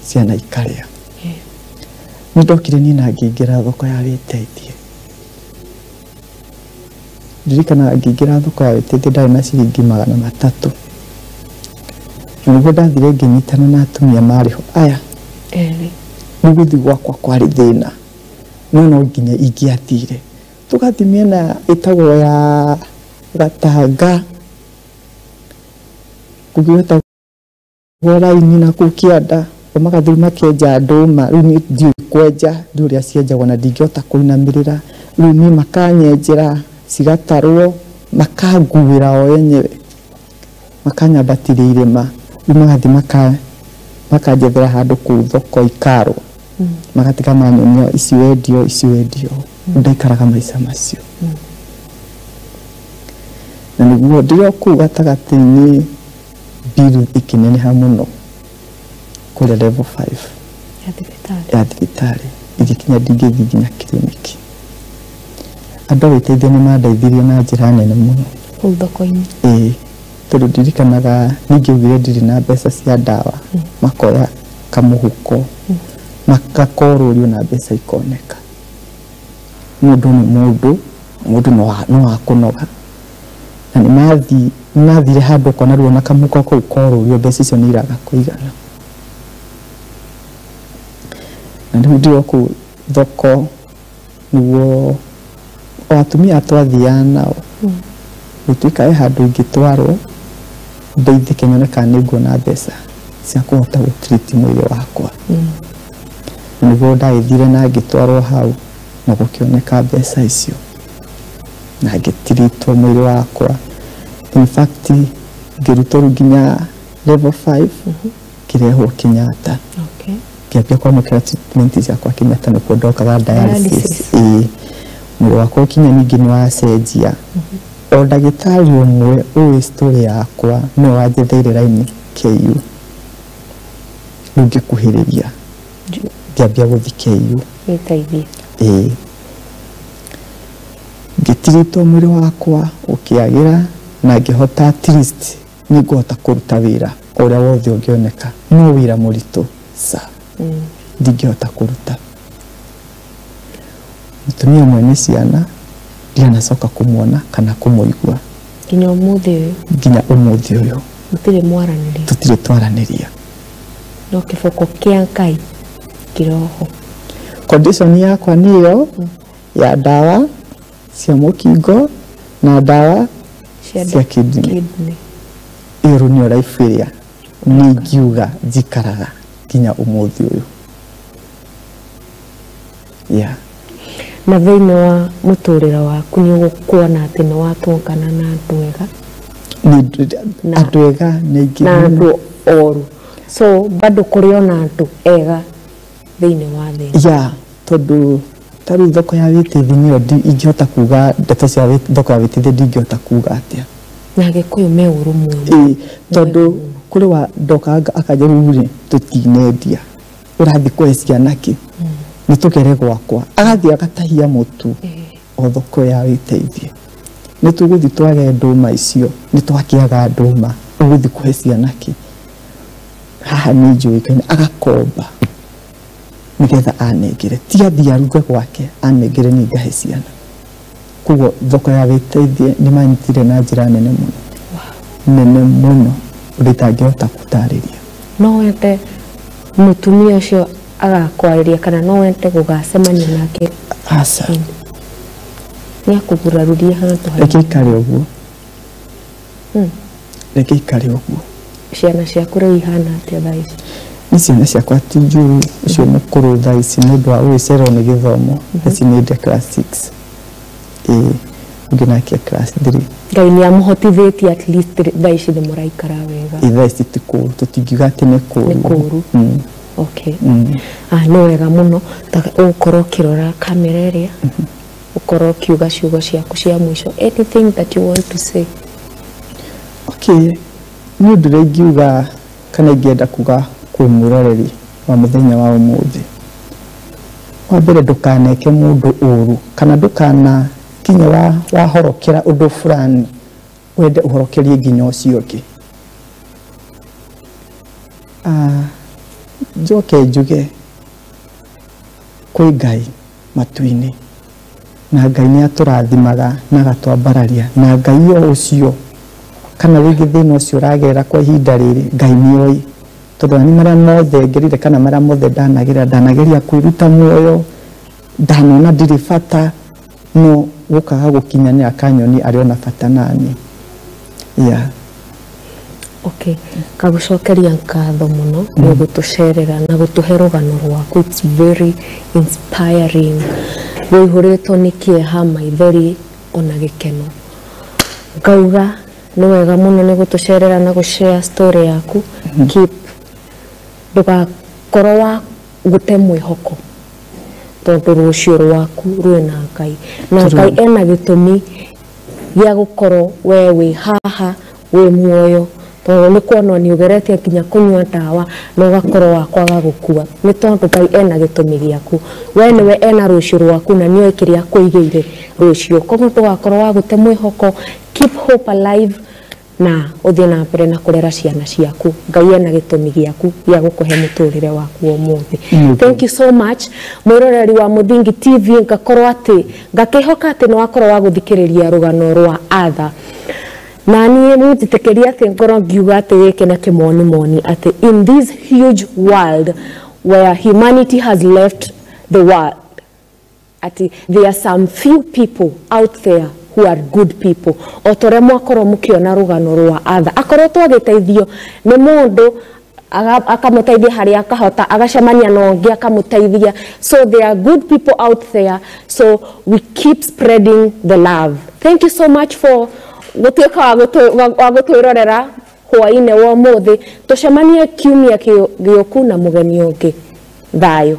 [SPEAKER 1] ciana ikarĩa. Nĩ ndokire niĩ na ngĩingĩra thoko ya wĩteithie. Ndirikanaga ngĩingĩra thoko ya wĩteithie ndarĩ na ciringi 300, na nĩguo ndathire ngĩnyitana na atumia marĩ ho aya, rĩu gũthiĩ gwakwa kwarĩ thĩna, no no nginya ingĩathire. Tũgathiĩ mĩena ĩtagwo ya Gatanga, kũngĩ gwĩtagwo raini na kũu kĩanda, o magathiĩ makenja ndũma. Rĩu niĩ ndiũĩ kwenja, ndiũĩ ũrĩa cienjagwo na ndingĩhota kũinamĩrĩra. Rĩu niĩ makanyenjera cigatarwo, makanguĩra o enyewe, makanyambatĩria irĩma, rĩu magathiĩ makanjethera handũ kũu thoko ikarwo, magatiga manyonia ici wendio, ici wendio. Ndaikaraga maica macio, na nĩguo ndĩ o kũu gatagatĩ-inĩ bill ĩkĩneneha mũno kũrĩa level 5 ya thibitarĩ, ĩgĩkinya ndingĩthiĩ nginya kiriniki. Andũ a wĩteithia nĩ mandeithirie na njĩra nene mũno
[SPEAKER 2] kũu thoko-inĩ.
[SPEAKER 1] Ĩĩ, tondũ ndirikanaga ningĩaugire ndirĩ na mbeca cia ndawa, makoya kamũhuko magakorũrio na mbeca ikoneka. Mũndũ nĩ mũndũ, mũndũ no akũnoga. Na nĩ mathire handũ ũkona rĩu ona kamũhuko kau korũrio mbeca icio nĩ iraga kũigana. Na rĩu ndĩ o kũu thoko nĩguo o atumia twathiaga nao gũtuĩka he handũ ingĩtwarwo ndeithĩke nyone kana nĩ nguona mbeca cia kũhota gũtiriti mwĩrĩ wakwa. Na nĩguo ndagĩthire na ngĩtwarwo hau na gũkĩoneka mbeca icio na ngĩtiritwo mwĩrĩ wakwa. In fact ngĩrutwo rĩu nginya level 5 ngĩrehwo Kenyatta. Ngĩambia kwamũkĩra treatment ciakwa Kenyatta nĩkuo ndokaga dialysis. Ĩĩ, mwĩrĩ wakwa ũkinya ningĩ nĩ wacenjia. O ndagĩtarĩ ũmwe ũĩ story yakwa nĩwe wanjetheire raini KU. Rĩu ngĩkuhĩrĩria ngĩambia gũthiĩ KU.
[SPEAKER 2] Gĩteithie.
[SPEAKER 1] Ĩĩ, ngĩtiritwo mwĩrĩ wakwa ũkĩagĩra na ngĩhota at least nĩ ngũhota kũruta wĩra ũrĩa wothe ũngĩoneka, no wĩra mũritũ sa ndingĩhota kũruta. Mũtumia mwene ciana ndianacoka kũmuona kana kũmũigua
[SPEAKER 2] nginya ũmũthĩ ũyũ.
[SPEAKER 1] Nginya ũmũthĩ ũyũ
[SPEAKER 2] mũtirĩ mwaranĩria.
[SPEAKER 1] Tũtirĩ twaranĩria.
[SPEAKER 2] No kĩboko kĩa Ngai kĩroho.
[SPEAKER 1] Condition yakwa nĩyo ya ndawa cia mũkingo na ndawa cia kidney. Ĩyo rĩu nĩyo life ĩrĩa niĩ ingiuga njikaraga nginya ũmũthĩ ũyũ. Yeah.
[SPEAKER 2] Na thĩinĩ wa mũtũrĩre waku nĩ ũgũkuona atĩ nĩ watũngana na andũ ega.
[SPEAKER 1] Andũ ega nĩ aingĩ
[SPEAKER 2] na andũ oru. So bado kũrĩ ona andũ ega thĩinĩ wa thĩ.
[SPEAKER 1] Yeah, tondũ ta rĩu thoko ya wĩtĩthi nĩyo ingĩhota kuga ndeto cia thoko ya wĩtĩthi ndingĩhota kuga atĩa.
[SPEAKER 2] Na Gĩkũyũ me ũru mũno.
[SPEAKER 1] Ĩĩ, tondũ kũrĩ wa ndoka akanja rĩu rĩ tũtinendia. Ũrathiĩ kũhe ciana kĩ? Nĩ tũgere gwakwa. Agathiĩ agatahia mũtu o thoko ya wĩteithie. Nĩ tũgũthiĩ twage ndũma icio, nĩ twakĩaga ndũma, ũgũthiĩ kũhe ciana kĩ? Haha nĩ njũĩkaine, agakomba nĩgetha anengere. Ti athiĩ aruge gwake, anengere niĩ ngahe ciana. Koguo thoko ya wĩteithie nĩ manyitire na njĩra nene mũno. Nene mũno ũndũ itangĩhota gũtarĩria.
[SPEAKER 2] No wende mũtumia ũcio agakwarĩria kana no wende gũgacemania nake?
[SPEAKER 1] Aca.
[SPEAKER 2] Nĩ akũguraruria handũ harĩa.
[SPEAKER 1] Reke ikare ũguo. Reke ikare ũguo.
[SPEAKER 2] Ciana ciaku rĩu ihana atĩa thaa ici?
[SPEAKER 1] Nĩ ciana ciakwa ti njũru, ũcio mũkũrũ thaa ici nĩ ũndũ wa gũgĩcererwo nĩ gĩthomo, thaa ici nĩ ndĩ class 6. Ĩĩ, ũngĩ nake class 3.
[SPEAKER 2] Ngai nĩ amũhotithĩtie at least thaa ici nĩ mũraikara wega.
[SPEAKER 1] Ĩĩ, thaa ici ti kũũru, tũtingiuga atĩ nĩ kũũru.
[SPEAKER 2] Nĩ kũũru. Okay. Nĩ wega mũno ũgũkorwo ũkĩrora kamera ĩrĩa, ũkorwo ũkiuga ciugo ciaku cia mũico, anything that you want to say.
[SPEAKER 1] Okay, nĩ ũndũ ũrĩa ingiuga kana ingĩenda kuga kwĩ mwĩroreri wa mũthenya wa ũmũthĩ. Wa mbere ndũkaneke mũndũ ũru kana ndũkana kinya wahorokera ũndũ fulani wende ũhorokerie nginya ũcio ũngĩ. Njoke njuge kwĩ Ngai matu-inĩ na Ngai nĩ atũrathimaga na agatwambararia na Ngai o ũcio kana rĩngĩ thĩna ũcio ũragerera kwa ihinda rĩrĩ Ngai nĩoĩ tondũ nani marĩa mothe ngerire kana marĩa mothe ndanagerera ndanageria kwĩruta muoyo ndanona ndirĩ bata no gũkaga gũkinyanĩra akanyoni arĩ ona bata nani. Yeah.
[SPEAKER 2] Okay, kagũcokeria ngatho mũno nĩ gũtũcerera na gũtũhe rũgano rwaku. It's very inspiring. Rũihũrĩtwo nĩ kĩeha, maithori ona gĩkeno. Ngauga nĩ wega mũno nĩ gũtũcerera na gũshare story yaku. Keep ndũgakorwo wa gũte mwĩhoko tondũ rũciũ rwaku rwĩna Ngai na Ngai ena gĩtũmi gĩa gũkorwo we wĩ haha wĩ muoyo tondũ nĩ kuonwo nĩ ũgeretie nginya kũnyua ndawa na ũgakorwo wa kwaga gũkua nĩ tondũ Ngai ena gĩtũmi gĩaku we nĩwe ena rũciũ rwaku na nĩoĩ kĩrĩa akũigĩire rũciũ koguo ndũgakorwo wa gũte mwĩhoko. Keep hope alive Na uthie na mbere na kurera ciana ciaku. Ngai ena gĩtũmi gĩaku gĩa gũkũhe mũtũrĩre waku ũmũthĩ. Thank you so much mwĩroreri wa Mũthingi TV. Ngakorwo atĩ ngakĩhoka atĩ nĩ wakorwo wa gũthikĩrĩria rũgano rwa Arthur. Na niĩ mũnjĩtĩkĩrie atĩ ngorwo ngiuga atĩ gĩkĩ na kĩmonimoni atĩ in this huge world where humanity has left the world, ati there are some few people out there who are good people. O ta ũrĩa mwakorwo mũkĩona rũgano rwa Arthur, akorwo twagĩteithio nĩ mũndũ akamũteithia harĩa akahota, agacemania na ũngĩ akamũteithia. So there are good people out there, so we keep spreading the love. Thank you so much for gũtuĩka wa gũtwĩrorera hwaĩ-inĩ wa ũmũthĩ. Tũcemanie kiumia gĩũku na mũgeni ũngĩ. Thayũ.